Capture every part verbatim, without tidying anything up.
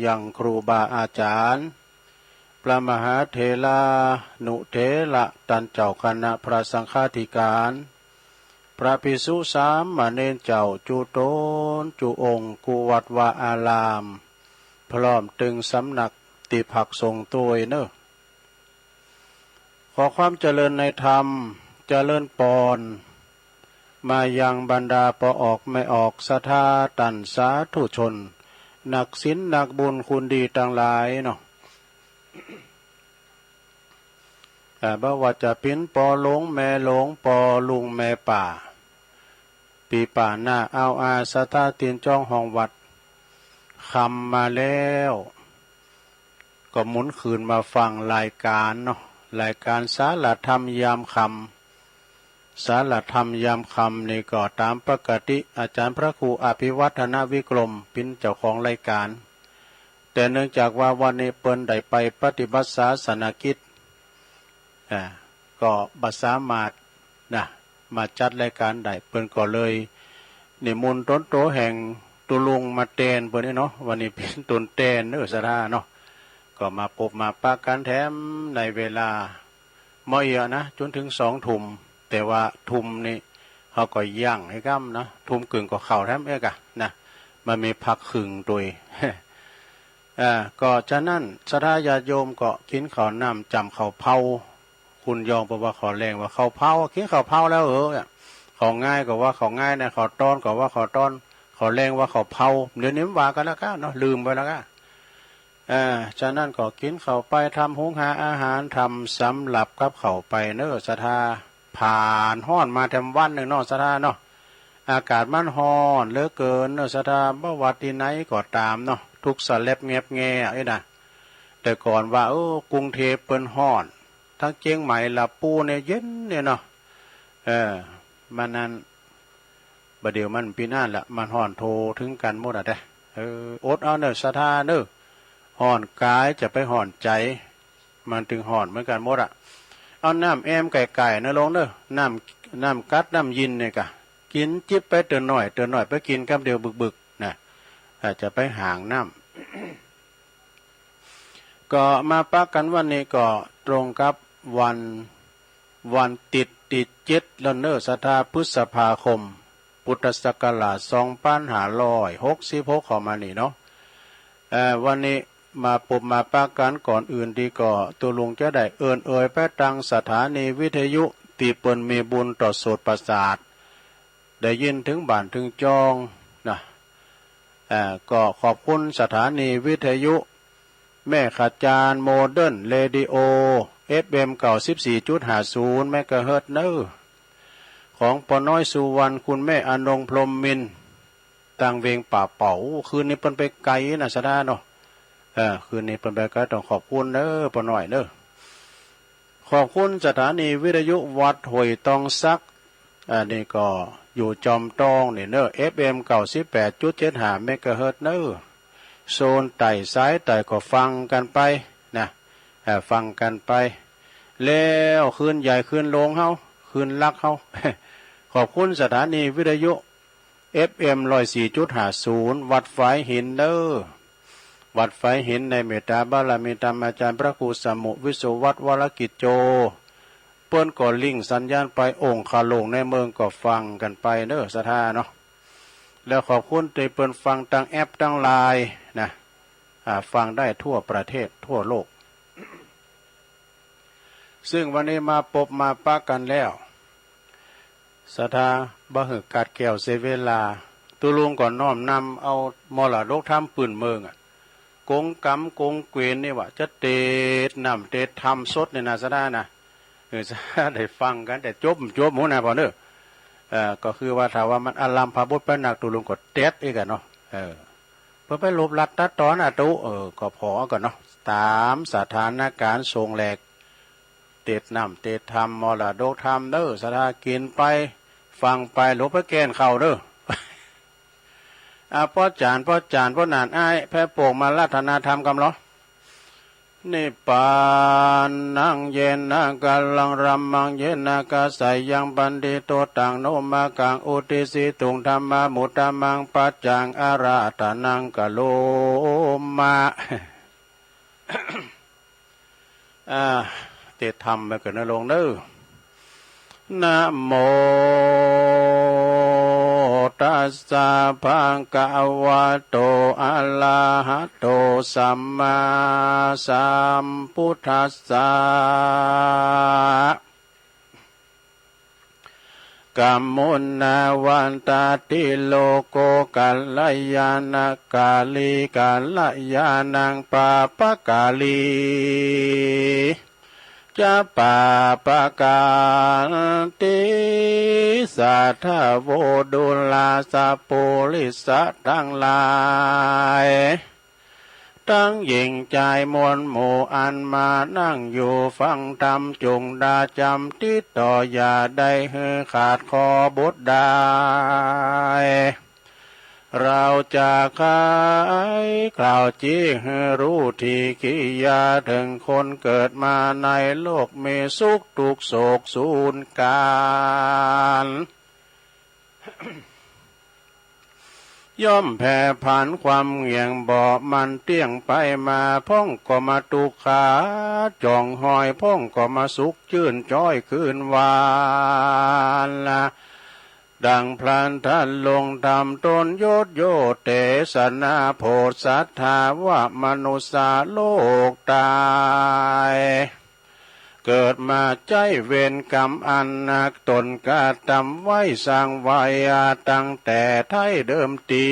ยังครูบาอาจารย์ พระมหาเถรานุเถระ ต้านเจ้าคณะพระสังฆาธิการ พระภิกษุสามเณรเจ้า จุ๊ต๋นจุองค์ กู้วัดวาอาราม พร้อมตึงสำนักตี้พักสงฆ์ตวยเนอะ ขอความเจริญในธรรม เจริญปอน มายังบรรดาป้อออกแม่ออก ศรัทธาต้านสาธุชน นักศีลนักบุญคุณดีตังหลายเนาะ อ่า บ่ว่าจะเป๋นป้อหลวงแม่หลวง ป้อลุงแม่ป้า ปี้ป้าน้าอาวอา ศรัทธาตี้จองห้องวัด ค่ำมาแล้ว ก็หมุนคืนมาฟังรายการเนาะ รายการสารธรรมยามค่ำ สารธรรมยามค่ำนี่ก็ต๋ามปกติ อาจารย์พระครูอภิวัฒนวิกรมเป๋นเจ้าของรายการ แต่เนื่องจากว่าวันนี้เปิ้นได้ไปปฏิบัติศาสนกิจ อ่า ก็บ่สามารถนะ มาจัดรายการได้ เปิ้นก็เลยนิมนต์ตนโตแห่งตุ๊ลุงมาแตนเปิ้นนี่เนาะ วันนี้เป๋นตนแตนเนอะ ศรัทธาเนาะ ก็มาปบมาปะกั๋นแถมในเวลาเมื่อเอียนะ จ๋นถึงสองทุ่ม แต่ว่าทุ่มนี่เฮาก็ยั้งไว้ก่ำนะ ทุ่มครึ่งก็เข้าแถมเอกอะนะ มันมีพักครึ่งตวย อ่า ก็ฉะนั้นศรัทธาญาติโยมก็กิ๋นข้าวน้ำจ้ำข้าวเผา คุณยองเปิ้นว่าข้าวแลงว่าข้าวเผา กิ๋นข้าวเผาแล้วเหรอ ข้าวงายก็ว่าข้าวงายนะ ข้าวตอนก็ว่าข้าวตอน ข้าวแลงว่าข้าวเผา เดี๋ยวนี้มันว่ากั๋นแล้วก้าเนาะ ลืมไปแล้วก้า อ่า ฉะนั้นก็กิ๋นข้าวไป ทำหุงหาอาหาร ทำสำหรับกับข้าวไปเนอะ ศรัทธา ผ่านฮ้อนมาแถมวันหนึ่งเนาะ ศรัทธาเนาะ อากาศมันฮ้อนเหลือเกินเนอะ ศรัทธา บ่ว่าตี้ไหนก็ต๋ามเนาะ ทุกสะแล็บแงบแงเอ้ยนะ แต่ก่อนว่า เออ กรุงเทพฯเปิ้นฮ้อน ทั้งเจียงใหม่ ละปูเนี่ยเย็นเนี่ยเนาะ เออ มันนั้น บ่าเดี่ยวมันเป๋นอั้นละ มันฮ้อนโทถึงกั๋นหมดอะเด้ เออ อดเอาเนอะ ศรัทธาเนอะ ฮ้อนกายจะไปฮ้อนใจ๋ มันตึงฮ้อนเหมือนกั๋นหมดอะ เอาน้ำแอมไก่ๆ เนอะลงเนอะ น้ำ น้ำกั๊ดน้ำยินเนี่ยกะ กิ๋นจิบไปเติมหน่อย เติมหน่อย ไปกิ๋นกำเดียวบึกๆ นะ อาจจะไปหางน้ำ ก็มาปะกั๋นวันนี้ก็ตรงกับวัน วันติดติดเจ็ดแล้วเนอะ ศรัทธา พฤษภาคม พุทธศักราชสองพันห้าร้อยหกสิบหก เข้ามานี่เนาะ เอ่อ วันนี้มาปบมาปะกั๋น ก่อนอื่นดีก็ตุ๊ลุงจะได้เอิ้นเอ่ยไปตังสถานีวิทยุตี้เปิ้นมีบุญต่อโสตประสาท ได้ยินถึงบ้านถึงจองนะ เอ่อ ก็ขอบคุณสถานีวิทยุแม่ขจารย์โมเดิร์นเรดิโอ เอฟเอ็ม เก้าสิบสี่จุดห้าศูนย์ เมกะเฮิรตซ์เนอะ ของป้อน้อยสุวรรณ คุณแม่อนงพรหมมินทร์ ตังเวียงป่าเป๋า คืนนี้เปิ้นไปไกลนะ ศรัทธาเนาะ เออ คืนนี้เปิ้นไปไกล ต้องขอบคุณเนอะ ป้อน้อยเนอะ ขอบคุณสถานีวิทยุวัดห้วยตองสัก อันนี้ก็อยู่จอมตองนี่เนอะ เอฟเอ็ม เก้าสิบแปดจุดเจ็ดห้า เมกะเฮิรตซ์เนอะ โซนใต้สายใต้ก็ฟังกั๋นไปนะ เอ่อ ฟังกั๋นไป แล้วคลื่นใหญ่คลื่นหลวงเฮา คลื่นหลักเฮา ขอบคุณสถานีวิทยุ เอฟเอ็ม ร้อยสี่จุดห้าศูนย์ วัดฝายหินเนอะ วัดฝายหินในเมตตาบารมีธรรมอาจารย์พระครูสมุวิศวัตรวรกิจโจ เปิ้นก็ลิงก์สัญญาณไป องค์คาหลวงในเมืองก็ฟังกั๋นไปเนอะ ศรัทธาเนาะ แล้วขอบคุณตี้เปิ้นฟังตังแอปตังไลน์นะ อ่า ฟังได้ทั่วประเทศทั่วโลก ซึ่งวันนี้มาปบมาปะกั๋นแล้ว ศรัทธา บ่หื้อกัดแก้วเสียเวลา ตุ๊ลุงก็น้อมนำเอามรดกธรรมปื้นเมืองอะ กงกำกงเกวียนนี่ว่า จะเตศน์น้ำเตศน์ธรรมสดนี่นะ ศรัทธานะ เออ ศรัทธาได้ฟังกั๋นแต่จบ จบหมดนะ ป้อเนอะ เอ่อ ก็คือว่าถ้าว่ามันอลัมพบทไปนัก ตุ๊ลุงก็เตศน์อีกอะเนาะ เออ เปิ้นไปลบลัดตัดตอนอะตุ๊ เออ ก็ผ่อก่อนเนาะ ต๋ามสถานการณ์ส่งแหลก เตศน์น้ำเตศน์ธรรม มรดกธรรมเนอะ ศรัทธา กิ๋นไป ฟังไป หลวงไปแก้นเข้าเนอะ อ่า ป้อจ๋ารย์ ป้อจ๋ารย์ ป้อหนานอ้าย แพะโป่งมารัตนาธรรมกำเหรอ นิพพานัง เยนะ กาลัง ธัมมัง เยนะ กะสะยัง ปัณฑิโต ตัง โน มะกัง อุตติสสิตุง ธัมมามุตตะมัง ปัจจัง อาราธะนัง กะโรมะ อ่า เตรียมธรรมไว้ก่อนนะโยมเนอะ นะโม ตัสสะ ภะคะวะโต อะระหะโต สัมมาสัมพุทธัสสะ กัมมุนาวันตาติโลโก กัลยาณกาลี กัลยาณัง ปาปะกาลี จะ ปาปะกันติ สาธะโว ดูราสะปุริสะตังหลาย ตังหญิงจายมวลหมู่อันมานั่งอยู่ฟังธรรม จุ่งดาจ๋ำติดต่อ อย่าได้หื้อขาดข้อบุตรได้ เราจะไขกล่าวจี้หื้อฮู้ทีกิยา เถิงคนเกิดมาในโลกมีสุขทุกข์โศกสูญกัน ย่อมแผ่ผันความเงี่ยงบ่มันเตี้ยงไปมา พ่องก็มาทุกข์ขาดจ่องหอย พ่องก็มาสุขจื้นจ้อยคืนหวานละ ดังพลันทันลงธรรมตนยศโยเตสนาโผดสัตถาวะมนุษย์โลกตาย เกิดมาใจ๊เวรกรรมอันนัก ตนกระทำไว้สร้างไว้ตั้งแต่ไท้เดิมตี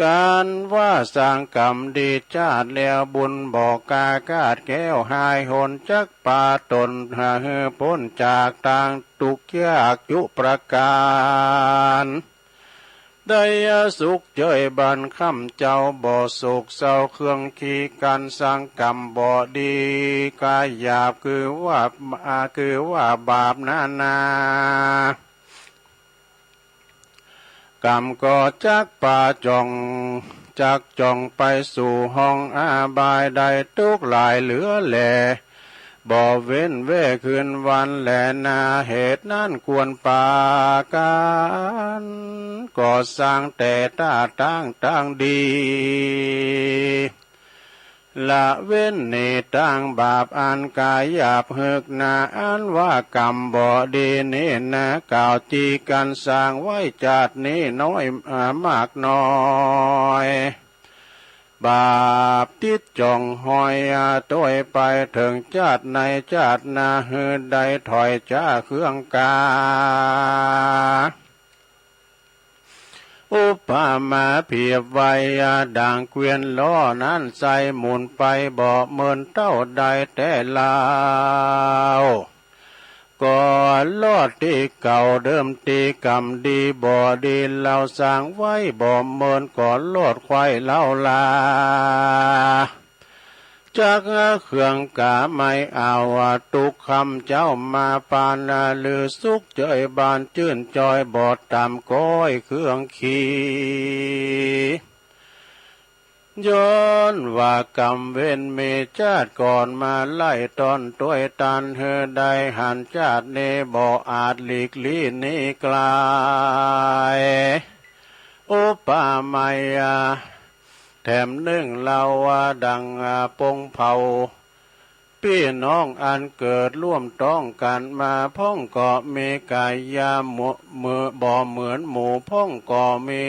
กันว่าสร้างกรรมดีชาติแล้ว บุญบ่กล้าคาดแคล้วหายหน จักปาตนหื้อพ้นจากตางทุกข์ยากจุประการ ได้สุขเจยบานค่ำเจ้า บ่โศกเศร้าเครื่องขี้คร้าน สร้างกรรมบ่ดีกายหยาบ คือว่า คือว่าบาปนานา กรรมก็จักปาจ่อง จักจ่องไปสู่ห้องอบาย ได้ทุกข์หลายเหลือแล บ่เว้นแว่คืนวันแลนา เหตุนั้นควรปากัน ก็สร้างแต่ต้าตางตางดี ละเว้นหนีตางบาปอันกายหยาบ หึกหนาอันว่ากรรมบ่ดีนี้นา กล่าวจีกันสร้างไว้ชาตินี้น้อย อ่า มากน้อย บาปติดจ่องหอย อ่า ตวยไปเถิงชาติในชาติหน้า หื้อได้ถอยจ้าเครื่องกา อุปมาเปรียบไว้ดังเกวียนล้อนั้น ใส่หมุนไปบ่เหมือนเต้าใดแต่ลาว ก็ลอดตี้เก่าเดิมตี้กรรมดีบ่ดี ลาวสร้างไว้บ่เหมือนก็ลอดไขว่ลาวลา จักเครื่องกาไม่เอา ทุกค่ำเจ้ามาปาน หรือสุขเจยบานจื้นจอย บ่ต่ำก้อยเครื่องขี ย้อนว่ากรรมเวรมีชาติก่อนมาไล่ต้อนตวยตัน หื้อได้หันชาตินี้บ่อาจหลีกลี้หนีไกล อุปมา แถมนึ่งเล่าว่าดังปงเผ่า ปี้น้องอันเกิดร่วมต้องกันมา พ่องก็มีกายาเหมือ บ่เหมือนหมู่ พ่องก็มี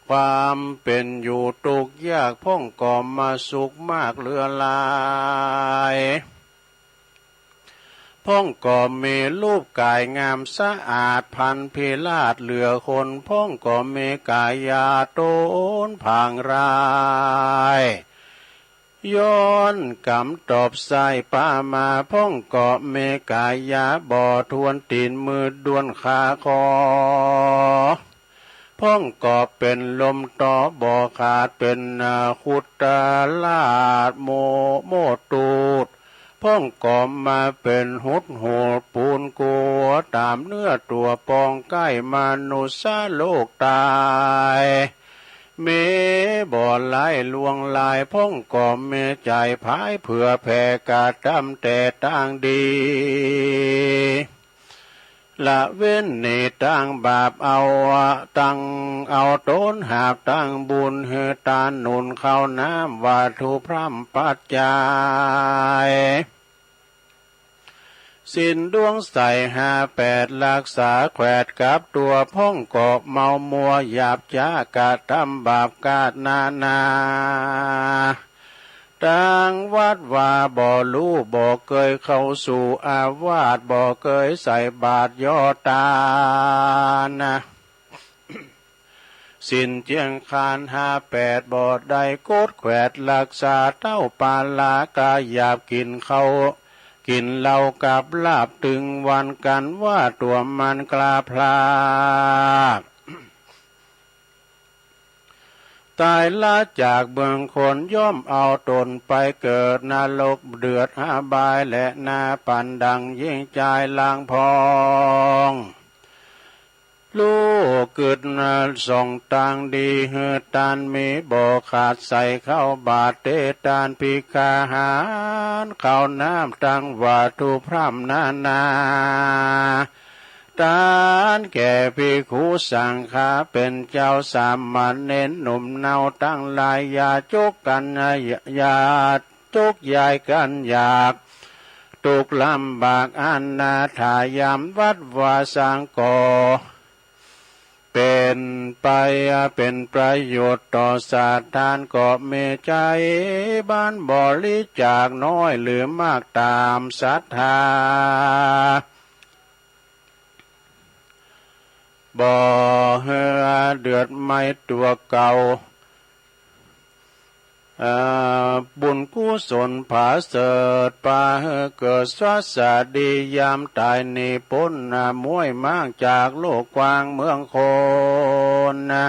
ความเป็นอยู่ทุกข์ยาก พ่องก็มาสุขมากเหลือหลาย พ่องก็มีรูปกายงามสะอาด พรรณพิราชเหลือคน พ่องก็มีกายาโตนผางร้าย ย้อนกรรมตอบใส่ปามา พ่องก็มีกายาบ่ถ้วน ตี๋นมือด้วนขาคอ พ่องก็เป็นลมต่อบ่ขาด เป็น อ่า คุตราชโม โมตูด พ่องก็มาเป็นหุดหูดปูนกัว ตามเนื้อตัวปองใกล้มนุษย์โลกตาย มี บ่หลายลวงหลาย พ่องก็มีใจ๋ผายเผื่อแผ่ กระตำแต่ตางดี ละเว้นหนีตางบาป เอาตังเอาต๋นหาบตางบุญ หื้อตานหนุนข้าวน้ำ วัตถุพร่ำปัจจัย ศีลดวงใสห้าแปด รักษาแขวดกับตั๋ว พ่องก็เมามัวหยาบจ๊า กระตำบาปกาดนานา ตางวัดวาบ่ฮู้ บ่เกยเข้าสู่อาวาส บ่เกยใส่บาตรยอดตานนะ ศีลเจียงคานห้าแปด บ่ได้กดแขวด รักษาเต้าปาลากาหยาบ กินข้าวกินเหล้ากับลาบ ตึงวันกั๋นว่าตั๋วมันกล้าพลาด ต๋ายละจากเมืองคน ย่อมเอาต๋นไปเกิดนรกเดือดอบายแลนา ปานดังหญิงจายหลังพอง ลูกกึ๊ดส่องตางดี หื้อตานมีบ่ขาด ใส่เข้าบาตรเตตาน ภิกขาหารข้าวน้ำ ตังวัตถุพร่ำนานา ตานแก่ภิกขุสังฆา เป๋นเจ้าสามเณรหนุ่มเนาตังหลาย อย่าจุกกั๋น อย่าจุกยายกั๋นอยาก ตุ๊กข์ลำบากอนาถา ยามวัดวาสังก็ เป๋นไปเป๋นประโยชน์ต่อสัตว์ ตานก็มีใจ๋บานบริจาค น้อยหรือมากต๋ามศรัทธา บ่หื้อเดือดไหม้ตั๋วเก่า เอ่อ บุญกุศลผาเสริฐ ปาหื้อเกิดสวัสดี ยามต๋ายหนีป๊น อ่า ม้วยม้างจากโลกกว้างเมืองคนนะ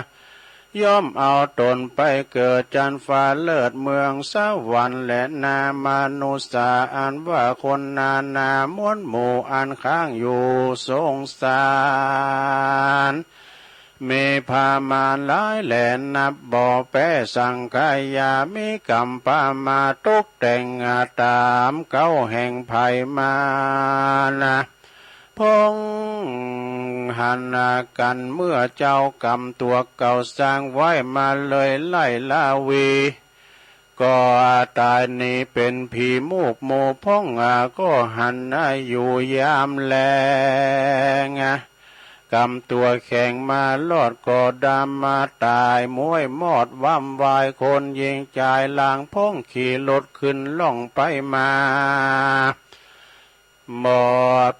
ย่อมเอาต๋นไปเกิดจันฟ้าเลิศเมืองสวรรค์แลนา มนุสสาอันว่าคนนานา มวลหมู่อันค้างอยู่สงสาร มีประมาณหลายแลนับบ่แป๊สังขยา มีกรรมประมาทตกแต่งต๋ามเก๊าแห่งไพมานะ พ่องหันกั๋นเมื่อเจ้ากรรมตั๋วเก่าสร้างไว้มาเลยไล่ลาวี ก็ต๋ายหนีเป๋นผีมูกหมู่ พ่องก็หันอยู่ยามแลง กรรมตั๋วแข็งมารอดก็ดำมาต๋าย ม้วยมอดวำวาย คนหญิงจายหลังพ่อง ขี่รถขึ้นล่องไปมา บ่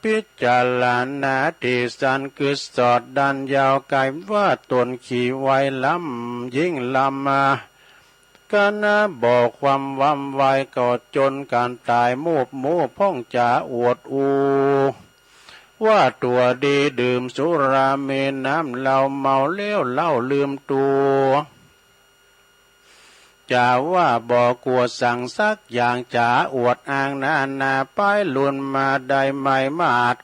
พิจารณาตี้สัน กึ๊ดสอดดันยาวไกล ว่าต๋นขี่ไวล้ำยิ่งล้ำมา กั๋นบ่ความวำวาย ก็จนกั๋นต๋ายมูบหมู่ พ่องจ๋าอวดอู้ ว่าตั๋วดีดื่มสุรามีน้ำเหล้า เมาแล้วเล่าลืมตั๋ว จ๋าว่าบ่กลัวสังสักอย่าง จ๋าอวดอ้างนานา ไปลุนมาได้ไม่มาด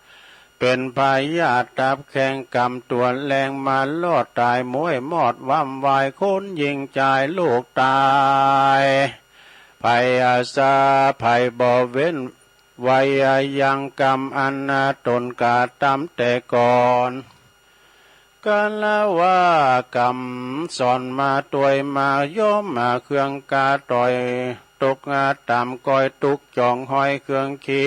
เป๋นพยาธิตับแข็ง กรรมตั๋วแรงมารอดต๋าย ม้วยมอดวำวาย คนหญิงจายลูกต๋าย ไผอาสาไผบ่เว้น ไว้ยังกรรมอันต๋นกระตำแต่ก่อน กาละว่ากรรมสอนมาตวยมา ย่อมมาเครื่องกาต่อย ตกงาต่ำก้อยตุ๊กข์จ่องห้อยเครื่องขี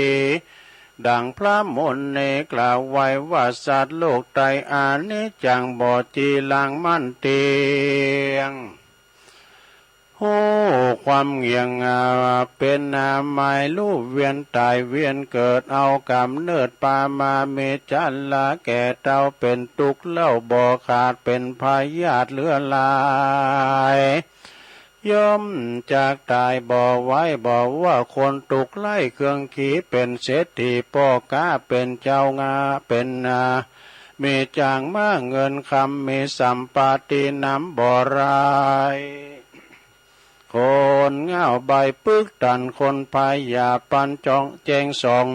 ดังพระมุนีกล่าวไว้ว่า สัตว์โลกไตอานิจจัง บ่จีรังมั่นเตียง ฮู้ความเงี่ยง อ่า เป๋น อ่า หมาย ฮู้เวียนต๋ายเวียนเกิด เอากำเนิดปามา มีชราแก่เฒ่าเป๋นตุ๊กข์เล่าบ่ขาด เป๋นพยาธิเลือดไหล ย่อมจักต๋ายบ่ไหว บ่ว่าคนตุ๊กข์ไร้เครื่องขี เป๋นเศรษฐีป้อก๊า เป๋นเจ้างา เป๋น อ่า มีจ้างม้าเงินคำ มีสัมปตินำบ่ไหร่ คนเหง้าใบ้ปึกตัน คนพยาปันจ้องแจ้งส่อง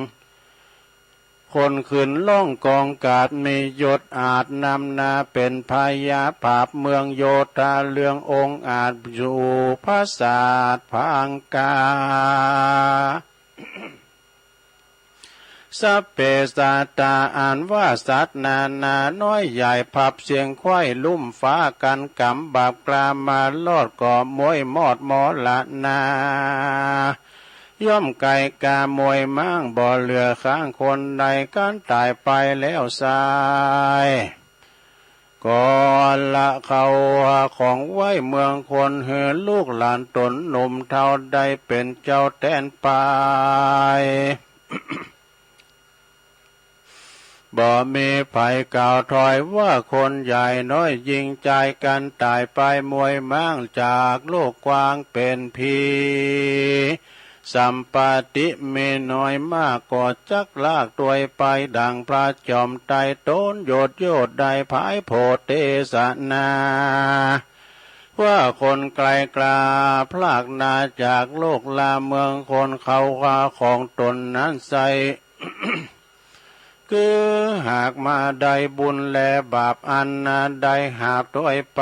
คนขึ้นล่องกองกาดมียศอาจนำหน้าเป็นพญาผาบเมืองโยธาเรืององอาจอยู่ปราสาทพังกา สัพเพสัตตาอันว่าสัตว์นานาน้อยใหญ่ผับเสียงไขว้ลุ่มฟ้ากันกำบาปกล้ามารอดก็มวยมอดมรณา ย่อมไกลกาโมยม้างบ่เหลือข้างคนใด กันตายไปแล้วไซร้ ก็ละเขาหาของไว้เมืองคน หื้อลูกหลานตนหนุ่มเฒ่าได้เป็นเจ้าแทนไป บ่มีไผกล่าวถอยว่าคนใหญ่น้อยยิงจายกันตายไปมวยม้างจากโลกกว้างเป็นผี สัมปติมีน้อยมากก็จักลากตวยไปดังพระจอมไตรตนโยดโยดได้ผายโพธิเทศนา ว่าคนไกลกล้าพลากนาจากโลกลาเมืองคนเขาว่าของตนนั้นไซร้ คือหากมาได้บุญและบาปอันนาได้หาบตวยไป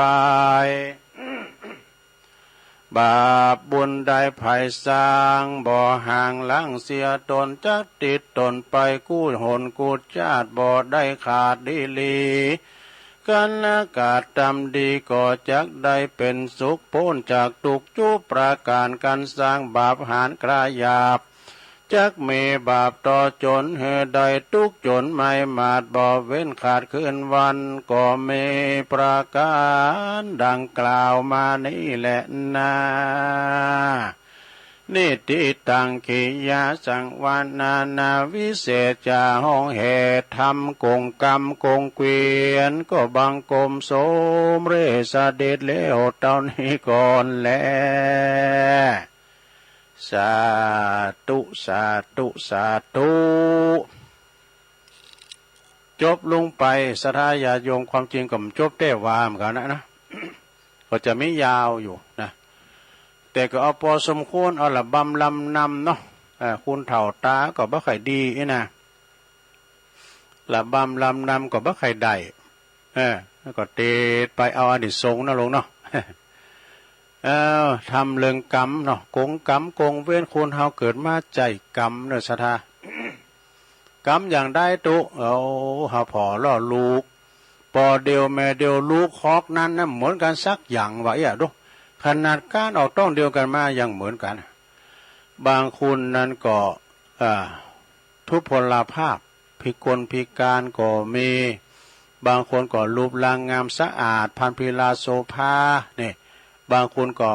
บาปบุญได้ไผสร้างบ่ห่างล้างเสียตนจักติดตนไปกู้หนกู้ชาติบ่ได้ขาดดีหลี กันอากาศตำดีก็จักได้เป็นสุขพ้นจากทุกข์จุประการกันสร้างบาปหารกระหยาบ จักมีบาปต่อจนหื้อได้ทุกข์จนไม่หมาดบ่เว้นขาดคืนวัน ก็มีประการดังกล่าวมานี้แหละนา นิติตัง กิริยาสังวรนานาวิเศษจาห้องเหตุธรรมกงกรรมกงเกวียน ก็บังคมสมเร็จเสด็จแล้วเท่านี้ก่อนแล สาธุ สาธุ สาธุ จบลงไป ศรัทธาญาติโยม ความจริงก็บ่จบแต๊ว่าเหมือนกันนะนะ ก็จะมียาวอยู่นะ แต่ก็เอาพอสมควร เอาระบำลำนำเนาะ เอ่อ คนเฒ่าตาก็บ่ค่อยดีอี้นะ ระบำลำนำก็บ่ใค่ได้ เออ แล้วก็เตดไปเอาอานิสงส์นะโลมเนาะ เออ ทำเรื่องกรรมเนาะ กงกรรมกงเวร คนเฮาเกิดมาใจ๊กรรมเนาะศรัทธา กรรมอย่างใดตุ๊ เอา เฮาผ่อคลอดลูก พ่อเดียวแม่เดียว ลูกฮอกนั้นนะเหมือนกันสักอย่างวะเอี้ยดู ขนาดคลอดออกท้องเดียวกันมายังเหมือนกัน บางคนนั้นก็ อ่า ทุพพลภาพ พิกลพิการก็มี บางคนก็รูปร่างงามสะอาด พรรณพรีลาโสภา นี่ บางคนก็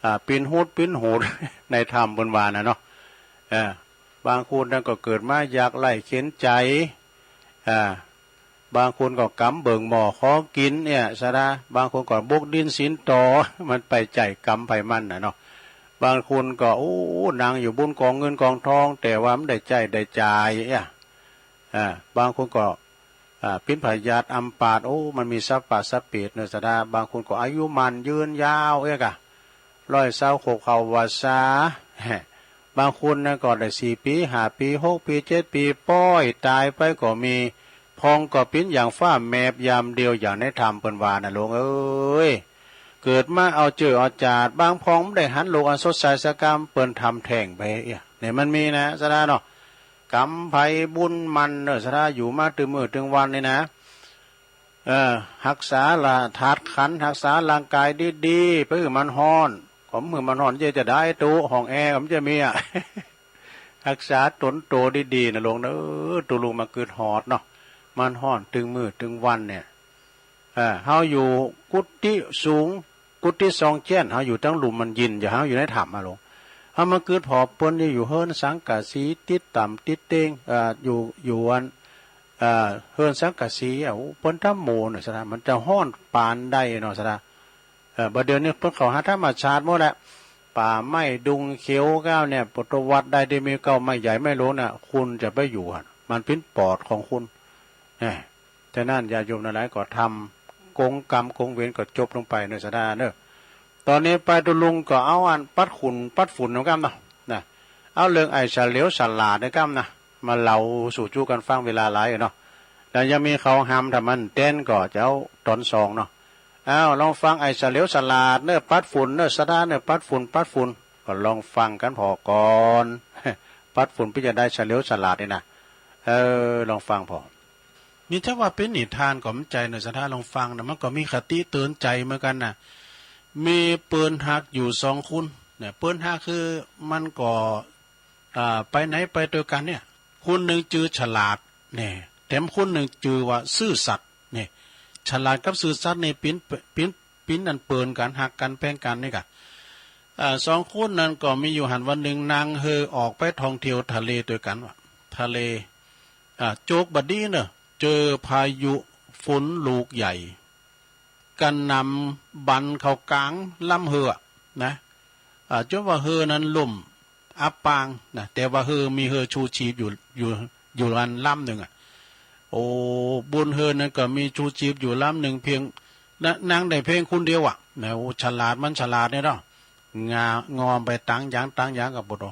อ่า ปิ้นฮูดปิ้นฮูด ในธรรมเปิ้นว่าน่ะเนาะ เออ บางคนนั้นก็เกิดมายากไร้เข็ญใจ๋ อ่า บางคนก็กำเบิ่งหม้อคอกิ๋นเนี่ย ศรัทธา บางคนก็บกดินสินต่อ มันไปใจ๊กรรมไผมันน่ะเนาะ บางคนก็ โอ้ นั่งอยู่บนกองเงินกองทอง แต่ว่าบ่ได้ใจ๊ได้จ่ายเนี่ย อ่า บางคนก็ อ่า ปิ้นพยาธิอัมพาต โอ้ มันมีสัพพะสัพเปตเนาะศรัทธา บางคนก็อายุมั่นยืนยาวเอี้ยกะ ร้อยซาวครบเข้าพรรษา บางคนนะก็ได้สี่ปี ห้าปี หกปี เจ็ดปี ป๊อยต๋ายไปก็มี พองก็ปิ้นอย่างฟ้าแมบยามเดียวอย่างในธรรมเปิ้นว่าน่ะโลมเอ้ย เกิดมาเอาเจื้อเอาจาด บางพองบ่ได้หันโลกอันสดใสสักกำ เปิ้นทำแท้งไปเอี้ย เนี่ยมันมีนะศรัทธาเนาะ กรรมไผบุญมันเนาะศรัทธา อยู่มาตึงมื้อตึงวันนี่นะ เออ ฮักษาละธาตุขันธ์ ฮักษาร่างกายดีๆ ไปหื้อมันฮ้อน ก็หื้อมันฮ้อนเยอะจะได้ตุ๊ ห้องแอร์ก็บ่จะมีอะ ฮักษาตนโตดีๆ นะโลมเนาะ เออ ตุ๊ลุงมากึ๊ดฮอดเนาะ มันฮ้อนตึงมื้อตึงวันเนี่ย เออ เฮาอยู่กุฏิสูง กุฏิซองแจ้น เฮาอยู่ตังลุ่มมันเย็น อย่าเฮาอยู่ในถ้ำอะโลม เฮามากึ๊ดผ่อเปิ้นนี่อยู่เฮือนสังกะสี ติดต่ำติดเต๊ง เอ่อ อยู่ อยู่อัน เอ่อ เฮือนสังกะสี เอ้า เปิ้นทำโมเนาะศรัทธา มันจะฮ้อนปานใดเนาะศรัทธา เอ่อ บัดเดี๋ยวนี้เปิ้นเข้าหาธรรมชาติหมดแล้ว ป่าไม้ดงเขียวก้าวเนี่ย ปตวัดได้ที่มีเก้าไม้ใหญ่ไม้โลน่ะ คุณจะไปอยู่หั่น มันปิ้นปอดของคุณ แหม ฉะนั้นญาติโยมทั้งหลายก็ทำกงกรรมกงเวรก็จบลงไปเนาะศรัทธาเนาะ ตอนนี้ไปตุ๊ลุงก็เอาอันปัดขุ่นปัดฝุ่นนำกำเนาะ นะ เอาเรื่องไอ้เฉลียวฉลาดนำกำนะ มาเล่าสู่จู้กันฟังเวลาหลายเนาะ แล้วยังมีเขาหำถ้ามันแต๊นก็จะเอาตอนสองเนาะ อ้าว ลองฟังไอ้เฉลียวฉลาดเนอะ ปัดฝุ่นเนอะ สะท้าเนอะ ปัดฝุ่น ปัดฝุ่น ก็ลองฟังกันผ่อก่อน ปัดฝุ่นเปิ้นจะได้เฉลียวฉลาดนี่นะ เออ ลองฟังผ่อ นี่ถ้าว่าเป๋นนิทานก็บ่ใจ้เนอะ สะท้าลองฟังนะ มันก็มีคติเตือนใจ๋เหมือนกั๋นนะ มีเปิ้นฮักอยู่สองคนเนี่ย เปิ้นฮักคือมันก็ อ่า ไปไหนไปตวยกั๋นเนี่ย คนนึ่งจื้อฉลาดเนี่ย แถมคนนึ่งจื้อว่าซื่อสัตย์เนี่ย ฉลาดกับซื่อสัตย์นี่เป๋น เป๋น เป๋นอันเปิ้นกั๋น ฮักกั๋น แพงกั๋นนี่ก่ะ อ่า สองคนนั้นก็มีอยู่หั้น วันนึ่งนั่งเฮอออกไปท่องเที่ยวทะเลตวยกั๋นว่ะ ทะเล อ่า โจกบ่ดีเนอะ เจอพายุฝนลูกใหญ่ กระหน่ำบันเข้ากลางลำเฮอนะ อ่า จ๋นว่าเฮอนั้นล่มอับปางนะ แต่ว่าเฮอมีเฮอชูชีพอยู่ อยู่ อยู่อันลำนึ่งอะ โอ้ บนเฮอนั้นก็มีชูชีพอยู่ลำนึ่งเพียง นะ นั่งได้เพียงคนเดียวอะนะ โอ้ ฉลาดมันฉลาดเนี่ยเนาะ งา งอมไปตังหยังตังหยังก็บ่โต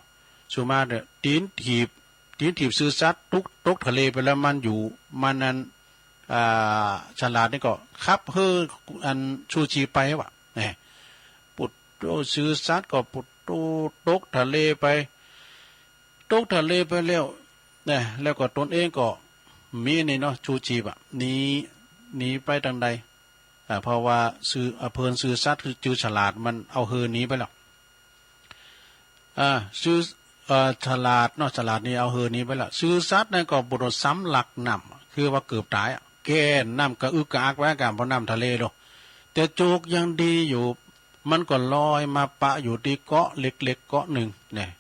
สุมาเถอะ ตี๋นถีบ ตี๋นถีบซื่อสัตย์ตก ตกทะเลไปแล้ว มันอยู่ มันนั้น อ่า ฉลาดนี่ก็ขับเฮออันชูชีพไปว่ะ แหม ปุตโต ซื่อสัตย์ก็ปุตโต ตกทะเลไป ตกทะเลไปแล้ว นะ แล้วก็ตนเองก็มีนี่เนาะ ชูชีพอะ หนี หนีไปตางใด อ่า เพราะว่าซื่อ อ่า เปิ้นซื่อสัตย์คือจื้อฉลาด มันเอาเฮอหนีไปแล้ว อ่า ซื่อ เอ่อ ฉลาดเนาะ ฉลาดนี่เอาเฮอหนีไปแล้ว ซื่อสัตย์นั้นก็บ่โตสำลักน้ำ คือว่าเกือบต๋ายอะ แก้นน้ำกระอึกกระอักไว้ก่อน เพราะน้ำทะเลเนาะ แต่โจกยังดีอยู่ มันก็ลอยมาปะอยู่ตี้เกาะเล็กๆ เกาะนึ่งเนี่ย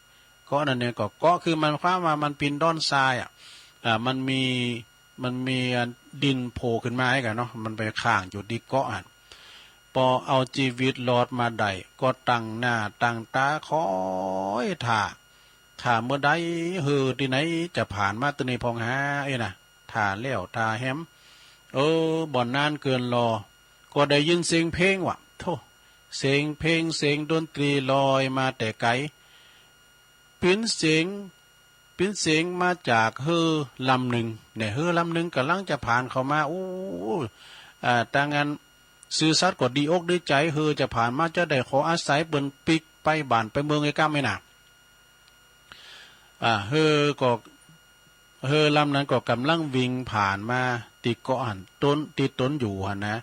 เกาะนั้นเนี่ยก็ เกาะคือมันความว่ามันเป๋นดอนทรายอะ อ่า มันมี มันมีอันดินโผล่ขึ้นมาให้ก่ะเนาะ มันไปค้างอยู่ตี้เกาะหั้น ปอเอาจีวิตรอดมาได้ ก็ตั้งหน้าตั้งต๋าคอยถ่า ถ่าเมื่อใดเฮอตี้ไหนจะผ่านมาตี้นี่พ่องหา เอ้ยนะ ถ่าแล้วถ่าแหม เออ บ่นานเกินรอ ก็ได้ยินเสียงเพลงว่ะ โธ่ เสียงเพลง เสียงดนตรีลอยมาแต่ไกล เป๋นเสียง เป๋นเสียงมาจากเฮอลำนึ่งเนี่ย เฮอลำนึ่งก่ำลังจะผ่านเข้ามา โอ้ อ่า ตางอั้นซื่อสัตย์ก็ดีอกดีใจ๋ เฮอจะผ่านมาจะได้ขออาศัยเปิ้นปิ๊กไปบ้านไปเมืองไอ้ก้ำไอ้น่ะ อ่า เฮอก็ เฮอลำนั้นก็ก่ำลังวิ่งผ่านมาตี้เกาะหั้น ตน ตี้ตนอยู่หั้นนะ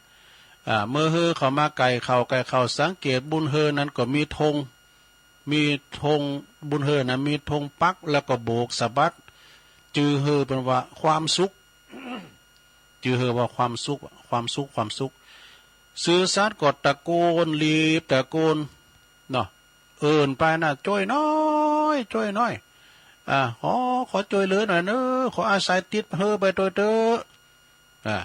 อ่า เมื่อเฮอเข้ามาใก้เข้า ใก้เข้า สังเกตบนเฮอนั้นก็มีธง มีธง บนเฮอนั้นมีธงปัก แล้วก็โบกสะบัด จื้อเฮอเปิ้นว่าความสุข จื้อเฮอว่าความสุข ความสุข ความสุข ซื่อสัตย์ก็ตะโกน รีบตะโกนเนาะ เอิ้นไปนะ จ้วยหน้อย จ้วยหน้อย อ่า ขอ ขอจ้วยเหลือหน่อยเนอะ ขออาศัยติดเฮอไปตวยเต๊อะ อ่า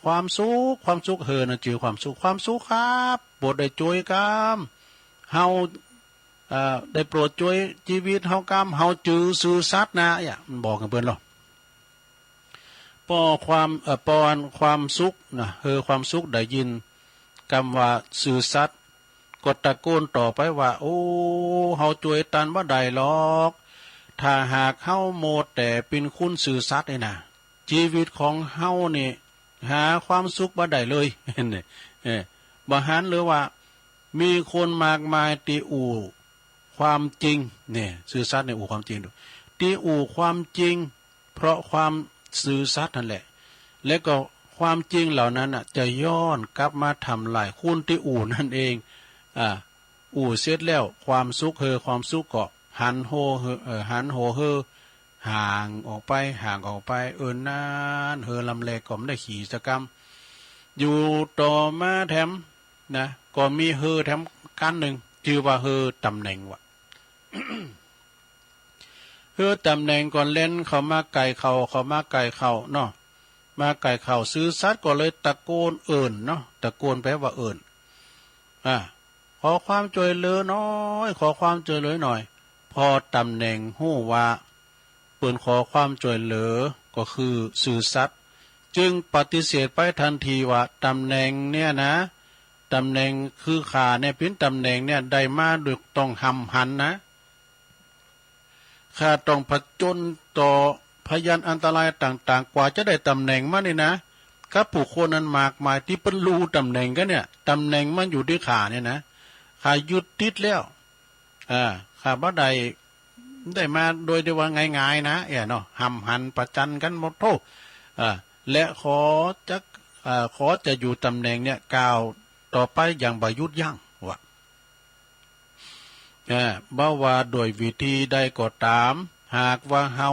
ความสุข ความสุข เฮอนะจื้อความสุข ความสุขครับ โปรดได้จ้วยกำ เฮา เอ่อ ได้โปรดจ้วยจีวิตเฮากำ เฮาจื้อซื่อสัตย์นะ เนี่ย มันบอกกับเปิ้นเนาะ ปอความ เอ่อ ปออันความสุขนะ เฮอความสุขได้ยินกำว่าซื่อสัตย์ ก็ตะโกนต่อไปว่า โอ้ เฮาจ้วยตันบ่ได้หรอก ถ้าหากเฮามัวแต่เป๋นคนซื่อสัตย์นี่นะ จีวิตของเฮานี่หาความสุขบ่ได้เลย เออ บ่หันหรือว่า มีคนมากมายตี้อู้ความจริง เนี่ย ซื่อสัตย์เนี่ยอู้ความจริงดู ตี้อู้ความจริง เพราะความซื่อสัตย์นั่นแหละ และก็ความจริงเหล่านั้นน่ะ จะย้อนกลับมาทำลายคนตี้อู้นั่นเอง อ่า อู้เสร็จแล้ว ความสุขเฮอ ความสุขก็หันหัวเฮอ เอ่อ หันหัวเฮอ ห่างออกไป ห่างออกไป เอิ้นนาน เฮอลำแรกก็บ่ได้ขี่สักกำ อยู่ต่อมาแถมนะ ก็มีเฮอแถมกั๋นนึ่ง จื้อว่าเฮอตำแหน่งว่ะ เฮอตำแหน่งก็แล่นเข้ามาใก้เข้า เข้ามาใก้เข้าเนาะ มาใก้เข้า ซื่อสัตย์ก็เลยตะโกนเอิ้นเนาะ ตะโกนแปลว่าเอิ้น อ่า ขอความจ้วยเหลือหน้อย ขอความจ้วยเหลือหน่อย พอตำแหน่งฮู้ว่าเปิ้นขอความจ้วยเหลือ ก็คือซื่อสัตย์ จึงปฏิเสธไปทันทีว่า ตำแหน่งเนี่ยนะ ตำแหน่งคือข้าเนี่ย เป๋นตำแหน่งเนี่ยได้มาโดยต้องห้ำหันนะ ข้าต้องผจญต่อ พยานอันตรายต่างๆ กว่าจะได้ตำแหน่งมานี่นะ กับผู้คนนั้นมากมายตี้เปิ้นรู้ตำแหน่งกั๋นเนี่ย ตำแหน่งมันอยู่ตี้ข้านี่นะ ข้ายึดติดแล้ว อ่า ข้าบ่ได้ ได้มาโดยที่ว่าง่ายๆ นะ เอ้อเนาะ ห้ำหันประจันกั๋นหมดโธ่ อ่า และขอจะ อ่า ขอจะอยู่ตำแหน่งเนี่ย ก้าวต่อไปอย่างบ่หยุดยั้ง ว่า เอ่อ บ่ว่าด้วยวิธีใดก็ตาม หากว่าเฮา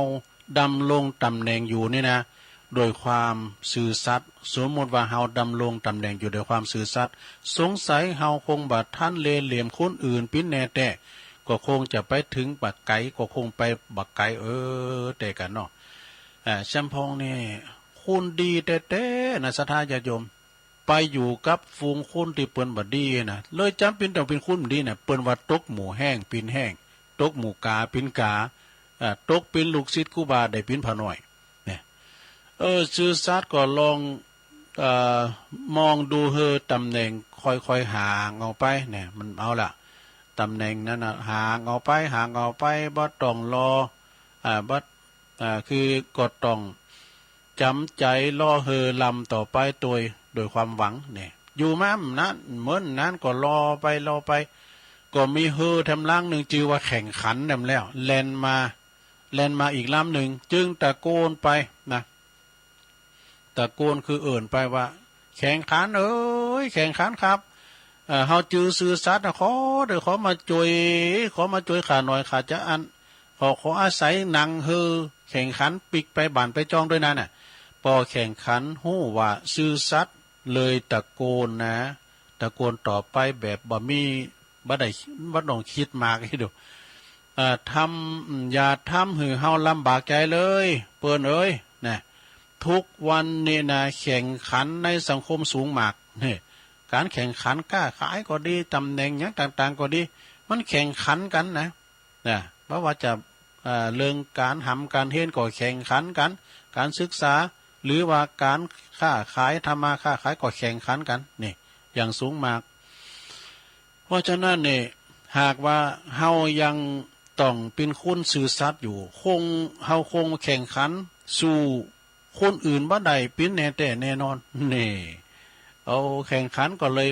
ดำรงตำแหน่งอยู่นี่นะ ด้วยความซื่อสัตย์ สมมุติว่าเฮาดำรงตำแหน่งอยู่ด้วยความซื่อสัตย์ สงสัยเฮาคงบ่ทันเล่ห์เหลี่ยมคนอื่นปิ้นแน่แต๊ ก็คงจะไปถึงบ่ไก๋ ก็คงไปบ่ไก๋ เออ แต๊กั๋นเนาะ เอ่อ แชมพองนี่ คนดีแต๊ๆ นะ ศรัทธาญาติโยม ไปอยู่กับฝูงคนตี้เปิ้นบ่ดีนะ เลยจ๋ำเป๋นต้องเป๋นคนบ่ดีนะ เปิ้นว่าตกหมู่แฮงเป๋นแฮง ตกหมู่กาเป๋นกา อ่า ตกเป๋นลูกศิษย์ครูบาได้เป๋นพระน้อย เนี่ย เออ ซื่อสัตย์ก็ลอง เอ่อ มองดูเฮอตำแหน่งค่อยๆ ห่างออกไป เนี่ย มันเอาละ ตำแหน่งนั้นน่ะ ห่างออกไป ห่างออกไป บ่ต้องรอ อ่า บ่ อ่า คือก็ต้องจ๋ำใจ๋รอเฮอลำต่อไปโดย โดยความหวังเนี่ย อยู่มานั้น เหมือนนั้นก็รอไป รอไป ก็มีเฮอแถมลำนึ่ง จื้อว่าแข่งขันแถมแล้ว แล่นมา แล่นมาอีกลำนึ่ง จึงตะโกนไปนะ ตะโกนคือเอิ้นไปว่า แข่งขันเอ๋ย แข่งขันครับ เอ่อ เฮาจื้อซื่อสัตย์นะ ขอเด้อ ขอมาจ้วย ขอมาจ้วยข้าหน่อย ข้าจะอัน ขอ ขออาศัยนั่งเฮอแข่งขันปิ๊กไปบ้านไปจ้องด้วยนั้นน่ะ ปอแข่งขันฮู้ว่าซื่อสัตย์เลยตะโกนนะ ตะโกนต่อไปแบบบ่มี บ่ได้ บ่ต้องคิดมากอีกดู เอ่อ ทำ อย่าทำหื้อเฮาลำบากใจ๋เลย เปิ้นเอ๋ย นะ ทุกวันนี้นะ แข่งขันในสังคมสูงมาก นี่ ก๋านแข่งขันค้าขายก็ดี ตำแหน่งหยังต่างๆ ก็ดี มันแข่งขันกั๋นนะ นะ บ่ว่าจะ เอ่อ เรื่องก๋านหำก๋านเฮียนก็แข่งขันกั๋น ก๋านศึกษา หรือว่าก๋านค้าขาย ทำมาค้าขายก็แข่งขันกั๋น นี่ อย่างสูงมาก เพราะฉะนั้นเนี่ย หากว่าเฮายังต้องเป๋นคนซื่อสัตย์อยู่ คง เฮาคงแข่งขันสู้คนอื่นบ่ได้เป๋นแน่แต๊แน่นอน นี่ เอาแข่งขันก็เลย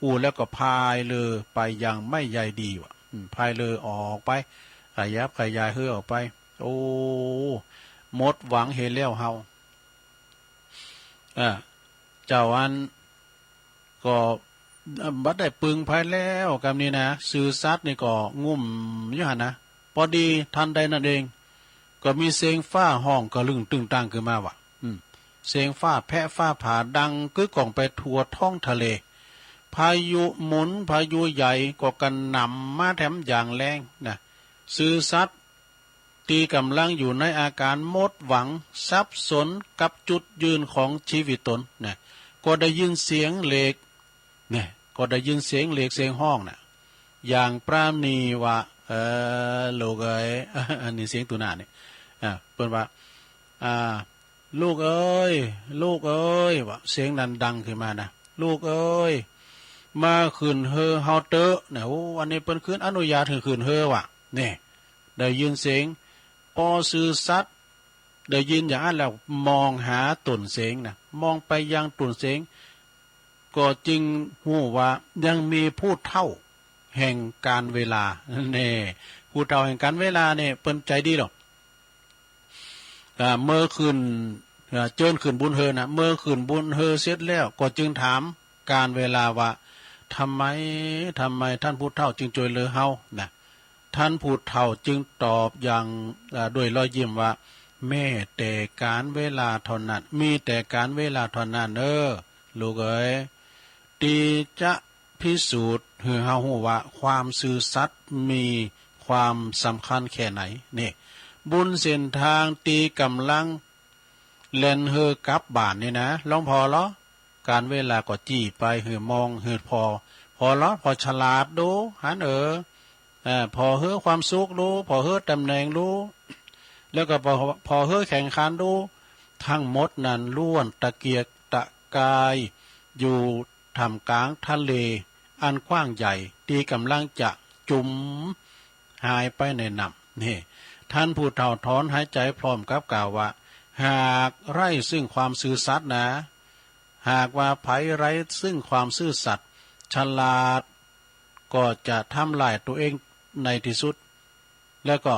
อู้แล้วก็พายเรือไปอย่างไม่ใยดีว่ะ อืม พายเรือออกไป ขยับขยายเฮือออกไป โอ้ หมดหวังเฮแล้วเฮา อ่า เจ้าอัน ก็บ่ได้ปึงไผแล้ว กำนี้นะ ซื่อสัตย์นี่ก็งุ่มอยู่หั่นนะ พอดีทันใดนั้นเอง ก็มีเสียงฟ้าฮ้องกะลึ้งตึงตังขึ้นมาว่ะ อืม เสียงฟ้าแผะฟ้าผ่าดังกึกก้องไปทั่วท้องทะเล พายุหมุนพายุใหญ่ก็กระหน่ำมาแถมอย่างแรงนะ ซื่อสัตย์ ตี้กำลังอยู่ในอาการหมดหวังสับสนกับจุดยืนของชีวิตตนนะ ก็ได้ยินเสียงเหล็ก เนี่ย ก็ได้ยินเสียงเหล็กเสียงฮ้องน่ะ อย่างปราณีว่า เออ ลูกเอ๋ย อันนี้เสียงตูหน้านี่ อ่า เปิ้นว่า อ่า ลูกเอ๋ย ลูกเอ๋ย ว่าเสียงนั้นดังขึ้นมานะ ลูกเอ๋ย มาขึ้นเฮือเฮาเต๊อะนะ โอ้ อันนี้เปิ้นขึ้นอนุญาตให้ขึ้นเฮือว่ะ เนี่ย ได้ยินเสียง ปอซื่อสัตย์ ได้ยินอย่างนั้นแล้วมองหาต้นเสียงนะ มองไปยังต้นเสียง ก็จึงฮู้ว่ายังมีผู้เฒ่าแห่งกาลเวลา แน่ ผู้เฒ่าแห่งกาลเวลาเนี่ยเปิ้นใจดีหรอก อ่า เมื่อขึ้น อ่า เจิญขึ้นบนเฮือนะ เมื่อขึ้นบนเฮือเสร็จแล้วก็จึงถามกาลเวลาว่า ทำไม ทำไมท่านผู้เฒ่าจึงจ้วยเหลือเฮานะ ท่านผู้เฒ่าจึงตอบอย่าง อ่า ด้วยรอยยิ้มว่า แม้แต่กาลเวลาเท่านั้น มีแต่กาลเวลาเท่านั้นเอ้อ ลูกเอ๋ย ตี้จะพิสูจน์หื้อเฮาฮู้ว่าความซื่อสัตย์มีความสำคัญแค่ไหน นี่ บนเส้นทางตี้กำลังแล่นเฮือกลับบ้านนี่นะ ลองผ่อลอ กาลเวลาก็จี้ไปหื้อมองหื้อผ่อ ผ่อลอ ผ่อฉลาดดู หันเอ๋อ เอ่อ ผ่อเฮือความสุขดู ผ่อเฮือตำแหน่งดู แล้วก็ผ่อ ผ่อเฮือแข่งขันดู ทั้งหมดนั้นล้วนตะเกียกตะกายอยู่ท่ามกลางทะเลอันกว้างใหญ่ ตี้กำลังจะจุ่มหายไปในน้ำ นี่ ท่านผู้เฒ่าถอนหายใจพร้อมกับกล่าวว่า หากไร้ซึ่งความซื่อสัตย์นะ หากว่าใผไร้ซึ่งความซื่อสัตย์ ฉลาดก็จะทำลายตัวเองในที่สุด แล้วก็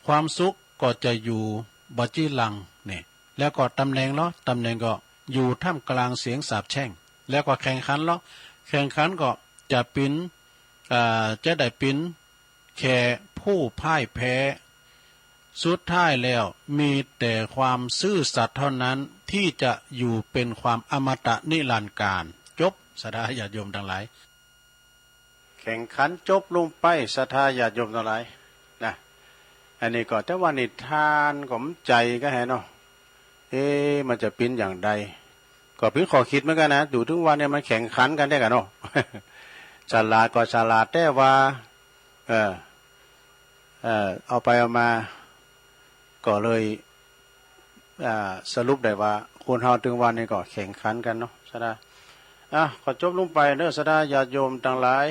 ความสุขก็จะอยู่บ่จีหลังนี่ แล้วก็ตำแหน่งเนาะ ตำแหน่งก็อยู่ท่ามกลางเสียงสาปแช่ง แล้วก็แข่งขันเนาะ แข่งขันก็จะเป็น อ่า จะได้เป็นแค่ผู้พ่ายแพ้ สุดท้ายแล้วมีแต่ความซื่อสัตย์เท่านั้นที่จะอยู่เป็นความอมตะนิรันดร์กาล จบ ศรัทธาญาติโยมทั้งหลาย แข่งขันจบลงไป ศรัทธาญาติโยมทั้งหลายนะ อันนี้ก็แต่ว่านิทานก็มันใจก็แหเนาะ เอ๊ะ มันจะเป็นอย่างใด ก็เป็นข้อคิดเหมือนกันนะ อยู่ถึงวันเนี่ยมันแข่งขันกันได้กันเนาะ ฉลาดก็ฉลาด แต่ว่า เออ เออ เอาไปเอามา ก็เลย อ่า สรุปได้ว่าคนเฮาถึงวันนี้ก็แข่งขันกันเนาะ ศรัทธา อ่ะ ขอจบลงไปเด้อ ศรัทธาญาติโยมทั้งหลาย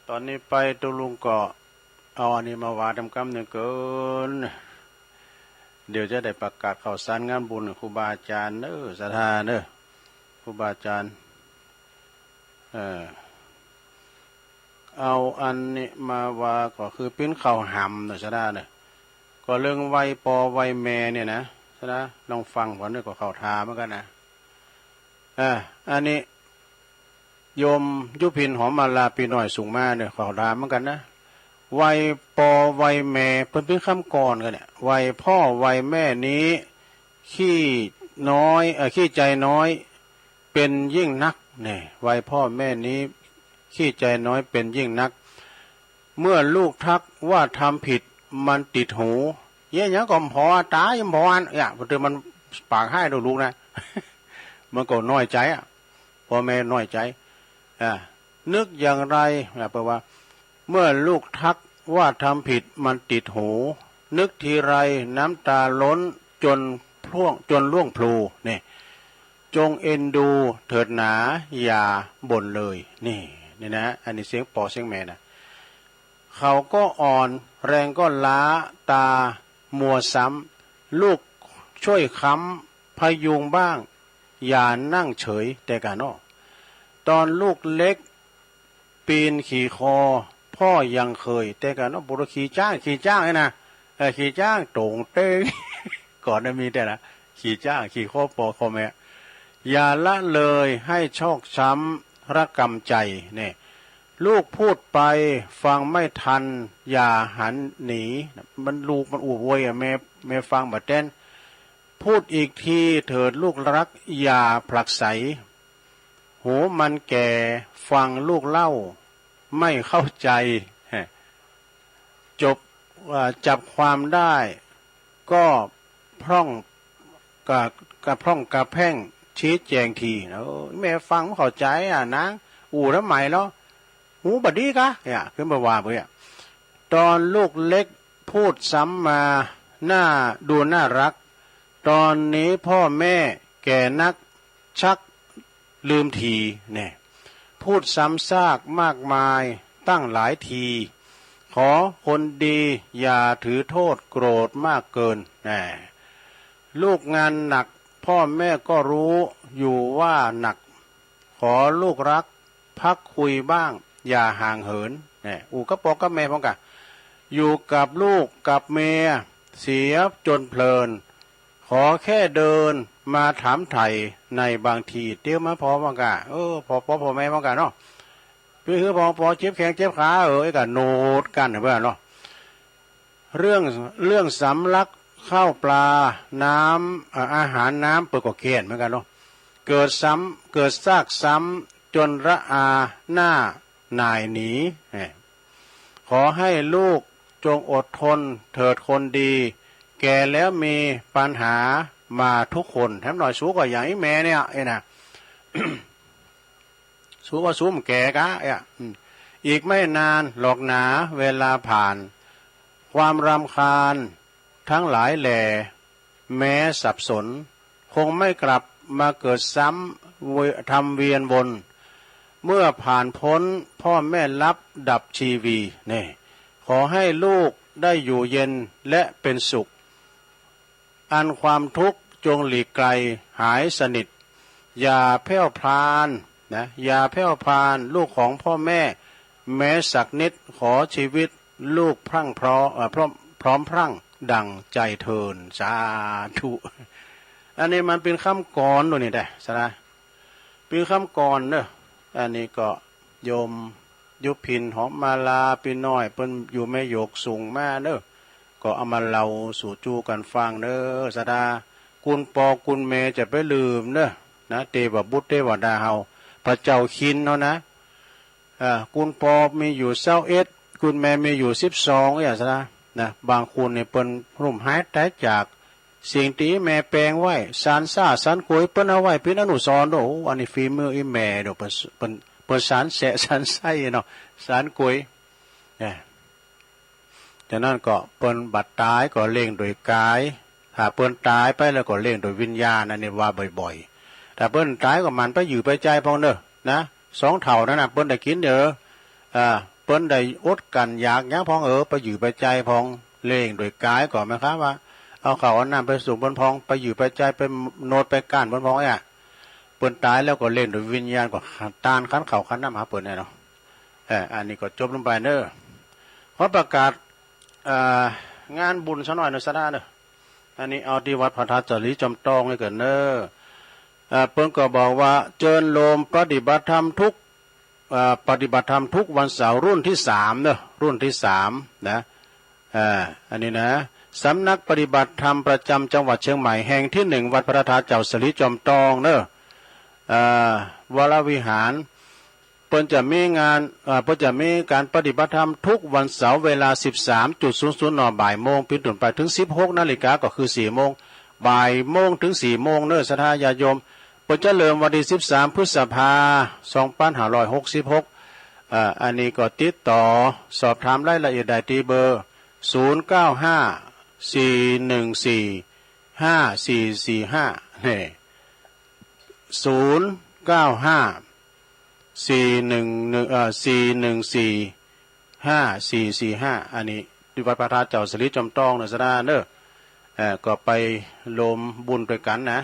ตอนนี้ไปตุลุงก็เอาอันนี้มาว่าทำกำหนึ่งเกิน เดี๋ยวจะได้ประกาศข่าวสารงานบุญครูบาอาจารย์เด้อ ศรัทธาเด้อ ครูบาอาจารย์ เออ เอาอันนี้มาว่าก็คือปิ้นข้าวหำเนาะ ศรัทธาเนาะ ก็เรื่องไหว้ปอไหว้แม่เนี่ยนะ ศรัทธาลองฟังก่อนเนาะ ก็เข้าท่าเหมือนกันนะ อ่า อันนี้ โยมยุพินหอมมาลา ปีน้อยสูงมาเนี่ย ขอถามเหมือนกันนะ ไหว้ปอไหว้แม่ เปิ้นเป็นคำกลอนกันเนี่ย ไหว้พ่อไหว้แม่นี้ ขี้น้อย เอ่อ ขี้ใจน้อย เป็นยิ่งนักเนี่ย ไหว้พ่อแม่นี้ ขี้ใจน้อยเป็นยิ่งนัก เมื่อลูกทักว่าทำผิดมันติดหู เย้ยหยังก็บ่ตาย บ่อัน เนี่ย พอดีมันปากฮ้ายลูกๆ นะ มันก็น้อยใจอะ พ่อแม่น้อยใจ อ่า นึกอย่างไร อ่า แปลว่า เมื่อลูกทักว่าทำผิดมันติดหู นึกทีไรน้ำตาล้นจนพร่วง จนร่วงพลู นี่ จงเอ็นดูเถิดหนาอย่าบ่นเลย นี่ นี่นะ อันนี้เสียงปอเสียงแม่นะ เขาก็อ่อนแรงก็ล้า ตามัวซ้ำ ลูกช่วยค้ำพยุงบ้าง อย่านั่งเฉย แต่กะเนาะ ตอนลูกเล็กปีนขี่คอ พ่อยังเคย แต่กะเนาะ บุรุษขี่จ้าง ขี่จ้างนี่นะ เออ ขี่จ้างโต่งเต้ง ก่อนนั้นมีแต่ละ ขี่จ้าง ขี่คอปอคอแม่ อย่าละเลยให้ชอกช้ำระกำใจ เนี่ย ลูกพูดไปฟังไม่ทัน อย่าหันหนี มันลูกมันอู้โวยอะ แม่ แม่ฟังบ่แต้น พูดอีกทีเถิดลูกรัก อย่าผลักไส หูมันแก่ ฟังลูกเล่าไม่เข้าใจ จบ อ่า จับความได้ ก็พร่อง กะ กะพร่องกะแพร่ง ชี้แจงที โอ้ แม่ฟังบ่เข้าใจ๋อะ นางอู้ทำไมลอ หูบ่ดีกะ เนี่ย ขึ้นไปว่าเปื้อ ตอนลูกเล็กพูดซ้ำมา น่า ดูน่ารัก ตอนนี้พ่อแม่แก่นัก ชักลืมที เนี่ย พูดซ้ำซากมากมายตั้งหลายที ขอคนดีอย่าถือโทษโกรธมากเกิน แน่ ลูกงานหนัก พ่อแม่ก็รู้อยู่ว่าหนัก ขอลูกรักพักคุยบ้าง อย่าห่างเหิน เนี่ย อู้กับปอกับแม่พร้อมกะ อยู่กับลูกกับเมียเสียจนเพลิน ขอแค่เดินมาถามไถ่ในบางที เตียวมาพอพร้อมกะ เออ พอปอพอแม่พร้อมกะเนาะ ไปหื้อพอปอเจ็บแข้งเจ็บขา เออ ไอ้กะโนดกันเปื้อเนาะ เรื่อง เรื่องสำลักข้าวปลา น้ำ เอ่อ อาหารน้ำ เปิ้นก็แค้นเหมือนกันเนาะ เกิดซ้ำ เกิดซากซ้ำ จนระอาหน้าหน่ายหนี แหม ขอให้ลูกจงอดทนเถิดคนดี แก่แล้วมีปัญหามาทุกคน แถมหน่อยสูก็อย่างอีแม่เนี่ย เอ้ยนะ สูว่าสูมันแก่กะ เอ้ย อืม อีกไม่นานหรอกหนาเวลาผ่าน ความรำคาญทั้งหลายแหล่ แม้สับสน คงไม่กลับมาเกิดซ้ำ เว- ทำเวียนวน เมื่อผ่านพ้นพ่อแม่ลับดับชีวี เนี่ย ขอให้ลูก ได้อยู่เย็นและเป็นสุข อันความทุกข์จงหลีกไกลหายสนิท อย่าแผ่วพรานนะ อย่าแผ่วพรานลูกของพ่อแม่ แม้สักนิด ขอชีวิตลูกพรั่งพร้อม เอ่อ พร้อม พร้อมพรั่งดั่งใจเทิน สาธุ อันนี้มันเป็นคำกลอนโน่นนี่แหละ สาระ เป็นคำกลอนเนอะ อันนี้ก็โยมยุพินหอมมาลา ปี้น้อยเปิ้นอยู่แม่หยกส่งมาเนอะ ก็เอามาเล่าสู่จู้กั๋นฟังเนอะ สาธุ กุณปอกุณแม่จะไปลืมเนอะ นะ เตวบุตรเตวดาเฮา พระเจ้าคินเฮานะ อ่า กุณปอมีอยู่ซาวเอ็ด กุณแม่มีอยู่สิบสอง อย่างซะนะ นะ บางคนนี่เปิ้นลุ่มหายต๋ายจากสิ่งตี้แม่แปงไว้ สานซ่า สานก๋วย เปิ้นเอาไว้เป๋นอนุสรณ์ โอ้ อันนี้ฝีมืออีแม่เนาะ เปิ้น เปิ้น เปิ้นสานแสะ สานไส้เนาะ สานก๋วย นะ จากนั้นก็เปิ้นบัดต๋ายก็เล่งโดยก๋าย ถ้าเปิ้นต๋ายไปแล้วก็เล่งโดยวิญญาณ อันนี้ว่าบ่อยๆ ถ้าเปิ้นต๋ายก็หมั่นไปหยื่อไปใจ๊พ่องเนอะ นะ สองเฒ่านั้นน่ะ เปิ้นได้กิ๋นเด้อ อ่า เปิ้นได้อดกลั้นอยากหยังพ่องเออ ไปหยื่อไปใจ๊พ่อง เล่งโดยก๋ายก็หมายความว่า เอาข้าวเอาน้ำไปส่งเปิ้นพ่อง ไปหยื่อไปใจ๊ไปโนดไปก้านเปิ้นพ่องเนี่ย เปิ้นต๋ายแล้วก็เล่งโดยวิญญาณก็ตานขันข้าวขันน้ำหาเปิ้นเนี่ยเนาะ เออ อันนี้ก็จบลงไปเนอะ ขอประกาศ เอ่อ งานบุญสักหน่อยเนอะ สาธุเนอะ อันนี้เอาตี้วัดพระธาตุเจ้าศรีจอมตองไว้ก่อนเนอะ เอ่อ เปิ้นก็บอกว่าเจิญโฮมปฏิบัติธรรมทุก เอ่อ ปฏิบัติธรรมทุกวันเสาร์รุ่นที่สามเนอะ รุ่นที่สามนะ เอ่อ อันนี้นะ สำนักปฏิบัติธรรมประจำจังหวัดเชียงใหม่แห่งที่หนึ่ง วัดพระธาตุเจ้าศรีจอมตองเนอะ เอ่อ วรวิหาร เปิ้นจะมีงาน เอ่อ เปิ้นจะมีการปฏิบัติธรรมทุกวันเสาร์เวลา สิบสามจุดศูนย์ศูนย์ น บ่ายโมง เป๋นต้นไปถึง สิบหกนาฬิกา ก็คือ สี่โมง บ่ายโมงถึง สี่โมงเนอะ สาธุญาติโยม เปิ้นจะเริ่มวันตี้ สิบสามพฤษภา สองพันห้าร้อยหกสิบหก เอ่อ อันนี้ก็ติดต่อสอบถามรายละเอียดได้ตี้เบอร์ ศูนย์เก้าห้า สี่หนึ่งสี่ ห้าสี่สี่ห้า เนี่ย ศูนย์เก้าห้า สี่หนึ่งหนึ่ง เอ่อ สี่หนึ่งสี่ ห้าสี่สี่ห้า อันนี้ตี้วัดพระธาตุเจ้าศรีจอมตองเนอะ สาธุเนอะ เอ่อ ก็ไปโฮมบุญด้วยกั๋นนะ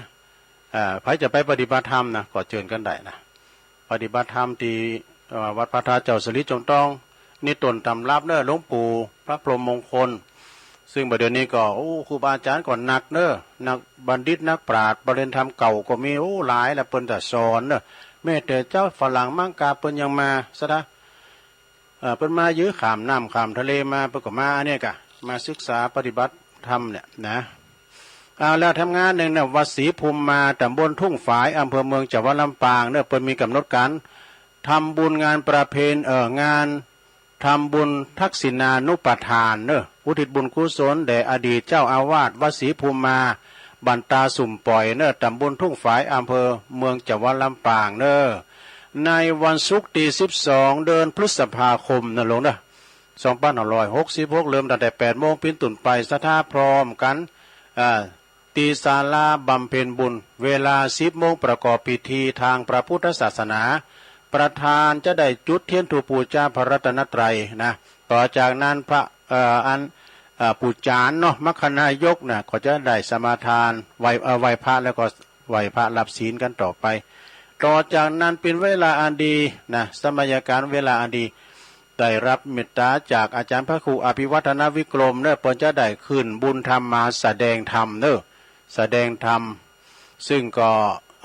เอ่อ ใผจะไปปฏิบัติธรรมนะ ก็เจิญกั๋นได้นะ ปฏิบัติธรรมตี้ เอ่อ วัดพระธาตุเจ้าศรีจอมตอง นี่ต้นตำรับเนอะ หลวงปู่พระพรหมมงคล ซึ่งบัดเดี๋ยวนี้ก็ โอ้ ครูบาอาจารย์ก็นักเนอะ นักบัณฑิต นักปราชญ์ ประเรียนธรรมเก่าก็มี โอ้ หลายละ เปิ้นจะสอนเนอะ แม้แต่เจ้าฝรั่งมังกาเปิ้นยังมา สาธุ เอ่อ เปิ้นมายื้อข้ามน้ำข้ามทะเลมา เปิ้นก็มาอันเนี้ยกะ มาศึกษาปฏิบัติธรรมเนี่ยนะ เอา แล้วทำงานหนึ่งเนี่ย วัดศรีภูมิมา ตำบลทุ่งฝาย อำเภอเมือง จังหวัดลำปางเนี่ย เปิ้นมีกำหนดการทำบุญงานประเพณ เอ่อ งานทำบุญทักษิณานุปทานเนอะ อุทิศบุญกุศลแด่อดีตเจ้าอาวาสวัดศรีภูมิมา บันตาสุมป่อยเนอะ ตำบลทุ่งฝาย อำเภอเมือง จังหวัดลำปางเนอะ ในวันศุกร์ตี้ สิบสอง เดือนพฤษภาคมนะหลวงเนอะ สองพันห้าร้อยหกสิบหก เริ่มตั้งแต่ แปดโมง เป๋นต้นไป ศรัทธาพร้อมกั๋น อ่า ตี้ศาลาบำเพ็ญบุญ เวลา สิบโมง ประกอบพิธีทางพระพุทธศาสนา ประธานจะได้จุดเทียนธูปบูชาพระรัตนตรัยนะ ต่อจากนั้นพระ เอ่อ อัน เอ่อ ปู่จารย์เนาะ มัคคณายกนะ ก็จะได้สมาทาน ไหว้ เอ่อ ไหว้พระแล้วก็ไหว้พระรับศีลกั๋นต่อไป ต่อจากนั้นเป๋นเวลาอันดีนะ สมัยการเวลาอันดี ได้รับเมตตาจากอาจารย์พระครูอภิวัฒนวิกรมเนอะ เปิ้นจะได้ขึ้นบุญธรรมมาแสดงธรรมเนอะ แสดงธรรม ซึ่งก็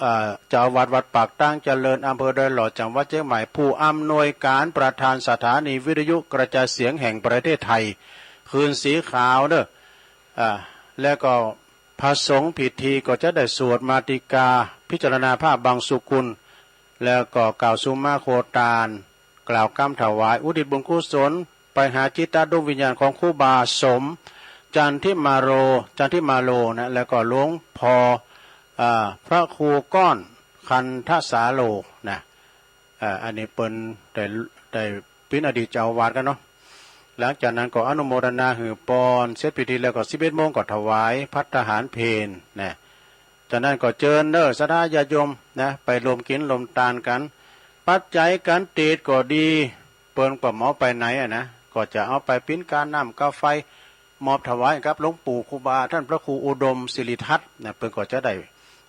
เอ่อ เจ้าอาวาสวัดปากตางเจริญ อำเภอดอยหล่อ จังหวัดเชียงใหม่ ผู้อำนวยการประธานสถานีวิทยุกระจายเสียงแห่งประเทศไทย คืนสีขาวเนอะ อ่า แล้วก็พระสงฆ์พิธีก็จะได้สวดมาติกา พิจารณาพระบังสุกุล แล้วก็กล่าวสุมาโคตาน กล่าวกำถวาย อุทิศบุญกุศล ไปหาจิตดวงวิญญาณของครูบาสม จันทิมาโร จันทิมาโลนะ แล้วก็หลวงพ่อ อ่า พระครูก้อน คันธสาโลนะ อ่า อันนี้เปิ้นได้ ได้เป๋นอดีตเจ้าอาวาสกั๋นเนาะ หลังจากนั้นก็อนุโมทนาหื้อปอน เสร็จพิธีแล้วก็ สิบเอ็ดโมง ก็ถวายภัตตาหารเพลนะ จากนั้นก็เจิญเนอะ ศรัทธาญาติโยมนะ ไปร่วมกิ๋นร่วมตานกั๋น ปัจจัยก๋านเตรียมก็ดี เปิ้นก็บ่เอาไปไหนอะนะ ข ก็จะเอาไปปิ้นก๊าซน้ำก๊าซไฟ มอบถวายกับหลวงปู่ครูบาท่านพระครูอุดมสิริทัศน์นะ เปิ้นก็จะได้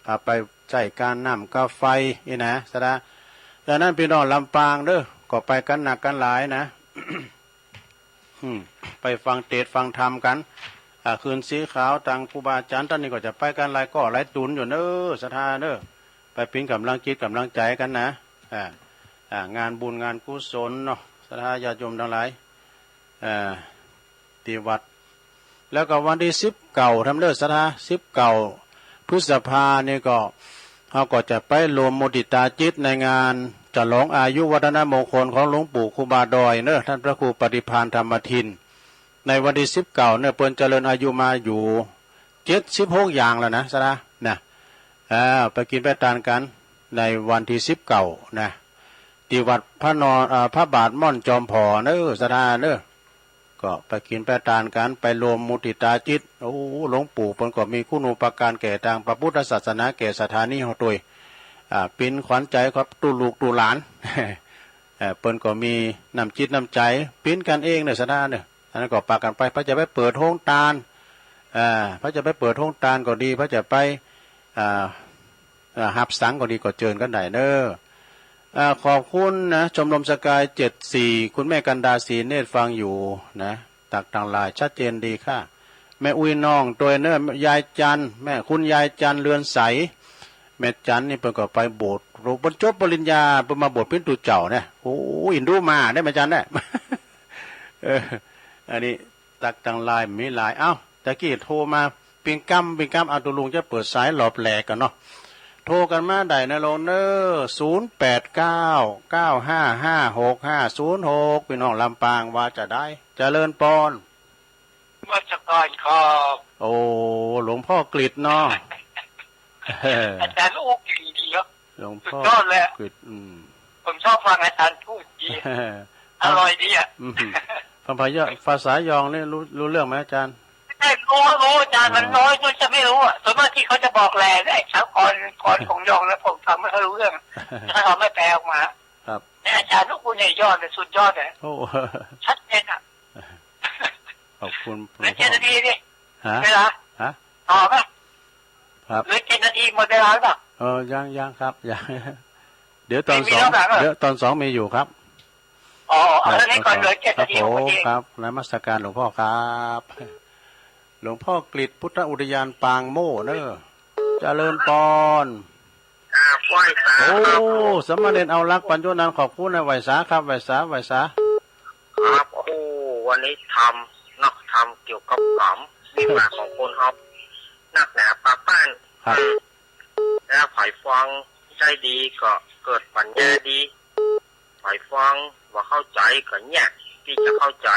เอาไปใช้ก๊าซน้ำก๊าซไฟนี่นะ สะดา ดังนั้นพี่น้องลำปางเด้อ ก็ไปกันนักกันหลายนะ อืม ไปฟังเทศน์ฟังธรรมกัน อ่า คืนสีขาวตางครูบาอาจารย์ท่านนี้ก็จะไปกันหลายก้อหลายตูนอยู่เน้อ ศรัทธาเน้อ ไปปิ้นกำลังจิตกำลังใจกันนะ อ่า อ่า งานบุญงานกุศลเนาะ ศรัทธาญาติโยมทั้งหลาย อ่า ที่วัด แล้วก็วันที่สิบเก้า ทำเลิกศรัทธา สิบเก้า พฤษภานี่ก็ เฮาก็จะไปรวมมุติตาจิตในงานฉลองอายุวัฒนมงคลของหลวงปู่ครูบาดอยเนอะ ท่านพระครูปฏิภาณธรรมทิน ในวันที่สิบเก้าเนี่ย เปิ้นเจริญอายุมาอยู่ เจ็ดสิบหก อย่างแล้วนะ ศรัทธา นะ อ่า ไปกินไปตานกัน ในวันที่สิบเก้า นะ ที่วัดพระนอน อ่า พระบาทม่อนจอมผอเนอะ ศรัทธาเนอะ ก็ไปกินไปตานกัน ไปรวมมุติตาจิต โอ้ หลวงปู่เปิ้นก็มีคุณูปการแก่ตางพระพุทธศาสนา แก่ศรัทธานี้เฮาโตย อ่า เป๋นขวัญใจครับ ตู้ลูกตู้หลาน เอ่อ เปิ้นก็มีน้ำจิตน้ำใจ เป๋นกันเองเนอะ ศรัทธาเนอะ อันนั้นก็ปากันไป ไผจะไปเปิดโฮงตาน เอ่อ ไผจะไปเปิดโฮงตานก็ดี ไผจะไป อ่า อ่า ฮับสังก็ดี ก็เจิญกันได้เนอะ อ่า ขอบคุณนะ ชมรมสกาย เจ็ดสี่ คุณแม่กันดา ศรีเนตร ฟังอยู่นะ ตักตังหลาย ชัดเจนดีค่ะ แม่อุ้ยน้องโตยเนอะ ยายจันทร์ แม่คุณยายจันทร์ เรือนใส แม่จันทร์นี่เปิ้นก็ไปโบสถ์ เปิ้นจบปริญญา เปิ้นมาบวชเป๋นตุ๊เจ้าเนี่ย โอ้ อินดูมาได้แม่จันทร์เนี่ย เออ อันนี้ ตักตังหลาย มีหลาย เอ้า ตะกี้โทรมา ปิงกำ ปิงกำ เอา ตุ๊ลุงจะเปิดสายรอบแรกก่อนเนาะ โทรกันมาได้นะลุงเนอะ ศูนย์แปดเก้า เก้าห้าห้า หกห้าศูนย์หก พี่น้องลำปางว่าจะได้ เจริญปอน นมัสการครับ โอ้ หลวงพ่อกฤษเนาะ อาจารย์อุ๊กดีๆครับ หลวงพ่อ สุดยอดเลยอะ กฤษ อืม ผมชอบฟังอาจารย์พูดดี อร่อยดีอะ อืม ภาษายอง ภาษายองนี่รู้ รู้เรื่องไหมอาจารย์ ไม่รู้ รู้อาจารย์ อ๋อ มันน้อยจนจะไม่รู้อะ ส่วนมากที่เขาจะบอกแหล่เนี่ย ไอ้สาวกร กรของยองแล้วผมฟังไม่ค่อยรู้เรื่อง ถ้าเขาไม่แปลออกมา ครับ เนี่ยอาจารย์ลูกคุณเนี่ยยอดเลย สุดยอดเลย โอ้ ชัดเจนอะ ขอบคุณหลวงพ่อ เหลือเจ็ดนาทีนี่ ฮะ เวลา ฮะ ต่อปะ ครับ เหลือเจ็ดนาที หมดเวลาหรือเปล่า เออ ยัง ยังครับ ยัง เดี๋ยวตอน ไม่มี สอง แล้วเหรอ เดี๋ยวตอนสองมีอยู่ครับ อ๋อ เอา ครับ เท่านี้ก่อน ครับ เหลือเจ็ดนาที ครับผม หกนาที ครับ นมัสการหลวงพ่อครับ หลวงพ่อกฤษ พุทธอุทยานปางโม่เนอะ เจริญปอน ครับ ไหว้สาครับ โอ้ สามเณรเอาลักษณ์ ปัญญานันท์ ขอบคุณนะ ไหว้สาครับ ไหว้สา ไหว้สา ครับ โอ้ วันนี้ธรรม นักธรรมเกี่ยวกับกรรม วิบากของคนเฮา นักหนาปาป้าน ครับ อืม แล้วไผฟังใจดีก็เกิดปัญญาดี ไผฟังบ่เข้าใจก็ยากที่จะเข้าใจ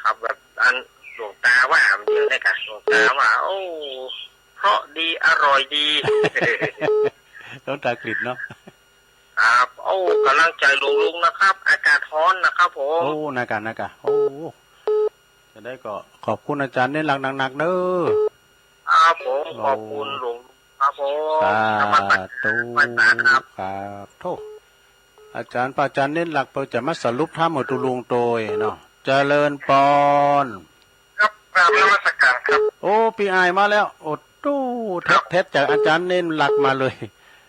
ครับ แบบอันหลวงตาว่ามันเดียวเนี่ยครับ หลวงตาว่า โอ้ เพราะดีอร่อยดี หลวงตากฤษเนาะ ครับ โอ้ กำลังใจลุงๆ นะครับ อากาศร้อนนะครับผม โอ้ นักกะ นักกะ โอ้ จะได้ก็ขอบคุณอาจารย์เน้นหลักหนักๆ เด้อ ครับผม โอ้ ขอบคุณลุงครับผม สาธุ นมัสการ ไหว้สาครับ ครับ โธ่ อาจารย์ พระอาจารย์เน้นหลัก เปิ้นจะมาสรุปธรรมให้ตุ๊ลุงโตยเนาะ เจริญปอน ครับ กราบนมัสการครับ โอ้ พี่อ้ายมาแล้ว โอ้ ตู้ ครับ เทส เทสจากอาจารย์เน้นหลักมาเลย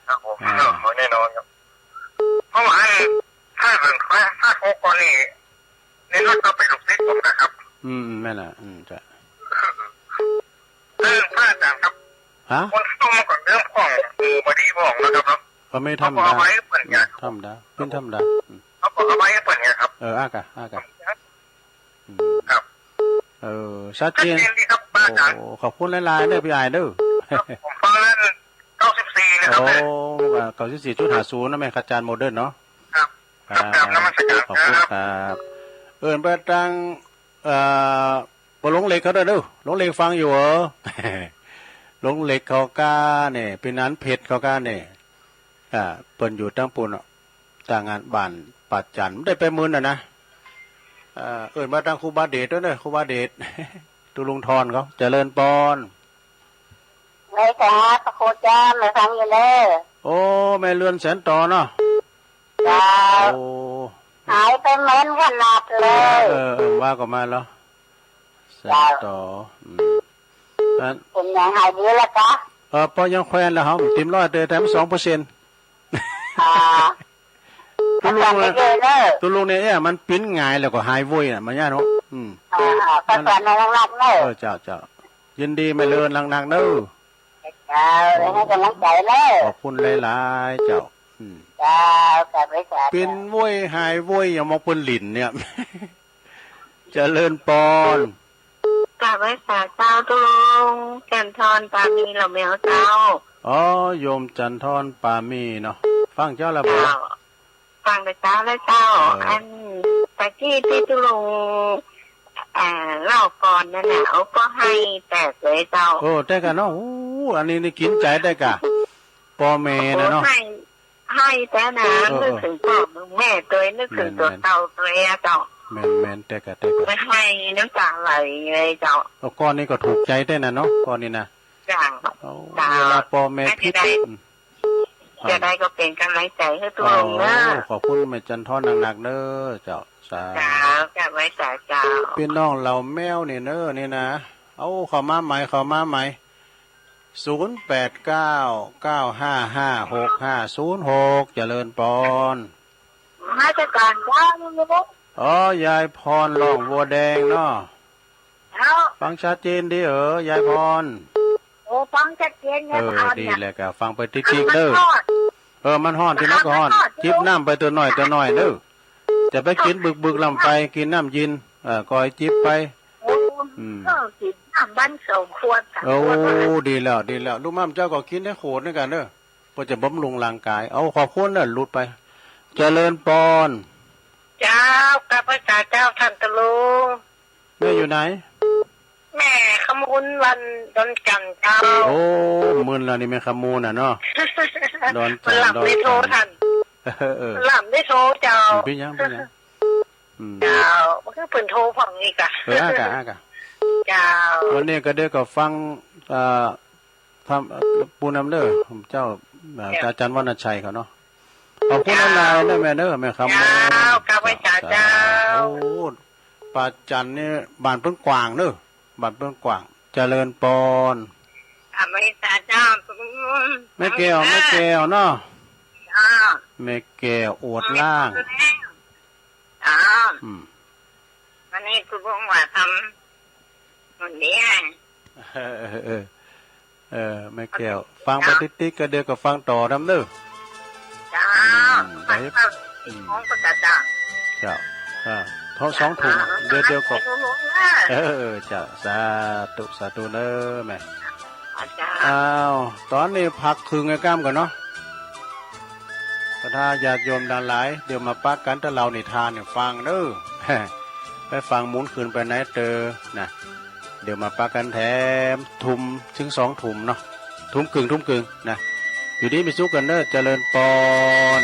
ครับผม อ่า แน่นอนครับ เพราะว่าอัน ถ้าเรื่องพระ พระโทก่อนนี่ เน้นหลักก็เป็นลูกศิษย์ผมนะครับ อืม แม่นล่ะ อืม จ้ะ เรื่องพระอาจารย์ครับ ฮะ คนเฮามันก็เรื่องของหมู่บ่ดีของนะครับเนาะ ก็ไม่ธรรมดา เขาก็เอาไว้เปิดงาน อืม ธรรมดา เป็นธรรมดา อืม เขาก็เอาไว้เปิดงานครับ เออ อากะ อากะ อืม ครับ เออ ชัดเจน ชัดเจนดีครับ พระอาจารย์ โอ้ ขอบคุณหลายๆ เด้อ พี่อ้ายเด้อ ครับ ผมฟังนั่น เก้าสิบสี่ นะครับ โอ้ เนี่ย อ่า เก้าสิบสี่จุดห้าศูนย์ นะแม่ อาจารย์โมเดิร์นเนาะ ครับ ครับ ครับ นมัสการ ขอบคุณ ครับ ครับ เอิ้นไปตาง เอ่อ บ่หลวงเหล็กเขาเด้อ หลวงเหล็กฟังอยู่เหรอ หลวงเหล็กเขาก้าเนี่ย พี่นันเพชรเขาก้าเนี่ย อ่า เปิ้นอยู่ตางปู้นเนาะ ตางงานบ้านป่าจันทน์ ได้ไปมื้อนั้นนะ เอ่อ เอิ้นมาตางครูบาเดชด้วยเนอะ ครูบาเดช ตุ๊ลุงทอนเขา เจริญปอน ไหว้สา พระครูอาจารย์ มาฟังอยู่เนอะ โอ้ แม่เรือนแสนต่อเนาะ เจ้า โอ้ หายไปเหมือนขนาดเลย เออ เออ ว่าก็มาแล้ว เจ้า สาธุ อืม อัน เป็นไง หายดีแล้วกะ เออ ปอยังแควนแล้วครับ เต็มร้อย แต่แถมสองเปอร์เซ็นต์ อ่า ตุลุง อาจารย์ไปเจอเนอะ ตุลุงเนี่ย เอ๊ะ มันปิ้นหงายแล้วก็หายโวยน่ะ มันย่าเนาะ อืม อ่า อ่า ก็สอนในห้องรับเนอะ เออ เจ้า เจ้า ยินดีแม่เลินหนักๆ เนอะ เจ้า ให้กำลังใจเนอะ ขอบคุณหลายๆ เจ้า อืม เจ้า สาธุ สาธุ ปิ้นโวยหายโวย อย่างมองเปิ้นหลินเนี่ย เจริญปอน กราบไหว้สาเจ้า ตุลุง จันทรปามีเหล่าแมวเจ้า อ๋อ โยมจันทรปามีเนาะ ฟังเจ้าแล้วบ่ เจ้า ฟังแต่เจ้าแล้วเจ้า เออ อันตะกี้ตี้ตุลุง อ่า เล่าก่อนนั่นน่ะ เอาก็ให้แตกเลยเจ้า โอ้ แต่กะเนาะ โอ้ อันนี้นี่กินใจแต่กะ ปอแม่นะเนาะ โอ้ ให้ ให้แต่นะ เออ เออ นึกถึงพ่อแม่ตัวเอง นึกถึงตัว แม่นๆ เก่าตัวเองอะเจ้า แม่นๆ แต่กะ แต่กะ ไม่ให้น้ำตาไหลเลยเจ้า เอาก้อนนี้ก็ถูกใจแต่นะเนาะ ก้อนนี้นะ เจ้า เอา เจ้า เวลาปอแม่ผิด ไม่ได้ อืม จะได้ก็เป็นกำลังใจให้ตัวเองเนอะ โอ้ ขอบคุณแม่จันทรหนักๆ เนอะ เจ้า สาธุ เจ้า กราบไหว้สาเจ้า พี่น้องเหล่าแมวนี่เนอะ นี่นะ เอาเข้ามาใหม่ เข้ามาใหม่ ศูนย์แปดเก้า เก้าห้าห้า หกห้าศูนย์หก เจริญปอน นมัสการเจ้า อ๋อ ยายพรร้องวัวแดงเนาะ เจ้า ฟังชัดเจนดีเออ ยายพร โอ้ ฟังชัดเจน ยายพร เออ ดีแล้วกะ ฟังไปติ๊กๆ เด้อ มันฮ้อน เออ มันฮ้อน ที่มันก็ฮ้อน มันฮ้อน จิบน้ำไปตัวน้อยตัวน้อยเด้อ จะไปกินบึกๆ ลำไป กินน้ำเย็น เออ คอยจิบไป โอ้ อืม เออ กินน้ำวันสองขวด สามขวด โอ้ ดีแล้ว ดีแล้ว ลูกม่ำเจ้าก็กินได้ขวดนึงกันเด้อ เพื่อจะบำรุงร่างกาย เอา ขอบคุณนะ หลุดไป เจริญปอน เจ้า กราบไหว้สาเจ้า ท่านตุลุง แม่อยู่ไหน แม่ขมูลวันดอนจันทร์เจ้า โอ้ มึนแล้วนี่แม่ขมูลน่ะเนาะ ดอนจันทร์ มันหลับในโทรทัน ดอนจันทร์ เออ เออ มันหลับในโทรเจ้า เป็นหยัง เป็นหยัง อืม เจ้า มันคือเพิ่นโทรพร้อมนี่กะ เออ อ่ะกะ อ่ะกะ เจ้า วันนี้ก็เดี๋ยวก็ฟัง เอ่อ ทำ เอ่อ ปูนำเด้อ เจ้า เอ่อ เจ้า อาจารย์วรรณชัยเขาเนาะ ขอบคุณหลายๆ เด้อแม่เด้อ แม่คำ เจ้า กราบไหว้สาเจ้า โอ้ ป้าจันนี่บ้านเปิ้นกว้างเด้อ บ้านเปิ้นกว้าง เจริญปอน กราบไหว้สาเจ้า แม่แก้ว แม่แก้วเนาะ เจ้า แม่แก้วอวดล่าง เจ้า อืม วันนี้กูบอกว่าทำ หมดเดีย เออ เออ เออ เออ แม่แก้ว ฟังไปติ๊กๆ ก็เดี๋ยวก็ฟังต่อนำเด้อ เจ้า อืม ฟัง ได้ เจ้า อืม ของพระเจ้า เจ้า อ่า ท้องสองถุง เจ้า เดี๋ยว เดี๋ยวก็ สาธุ เออ เจ้า สาธุ สาธุเด้อแม่ เจ้า อ้าว ตอนนี้พักครึ่งไอ้ก้ามก่อนเนาะ บรรดาญาติโยมทั้งหลาย เดี๋ยวมาปะกันถ้าเล่านิทานให้ฟังเด้อ ไปฟังหมุนคืนไปไหนเตอนะ เดี๋ยวมาปะกันแถมทุ่มถึงสองทุ่มเนาะ ทุ่มครึ่ง ทุ่มครึ่งนะ อยู่ดีมีสุขกันเด้อ เจริญปอน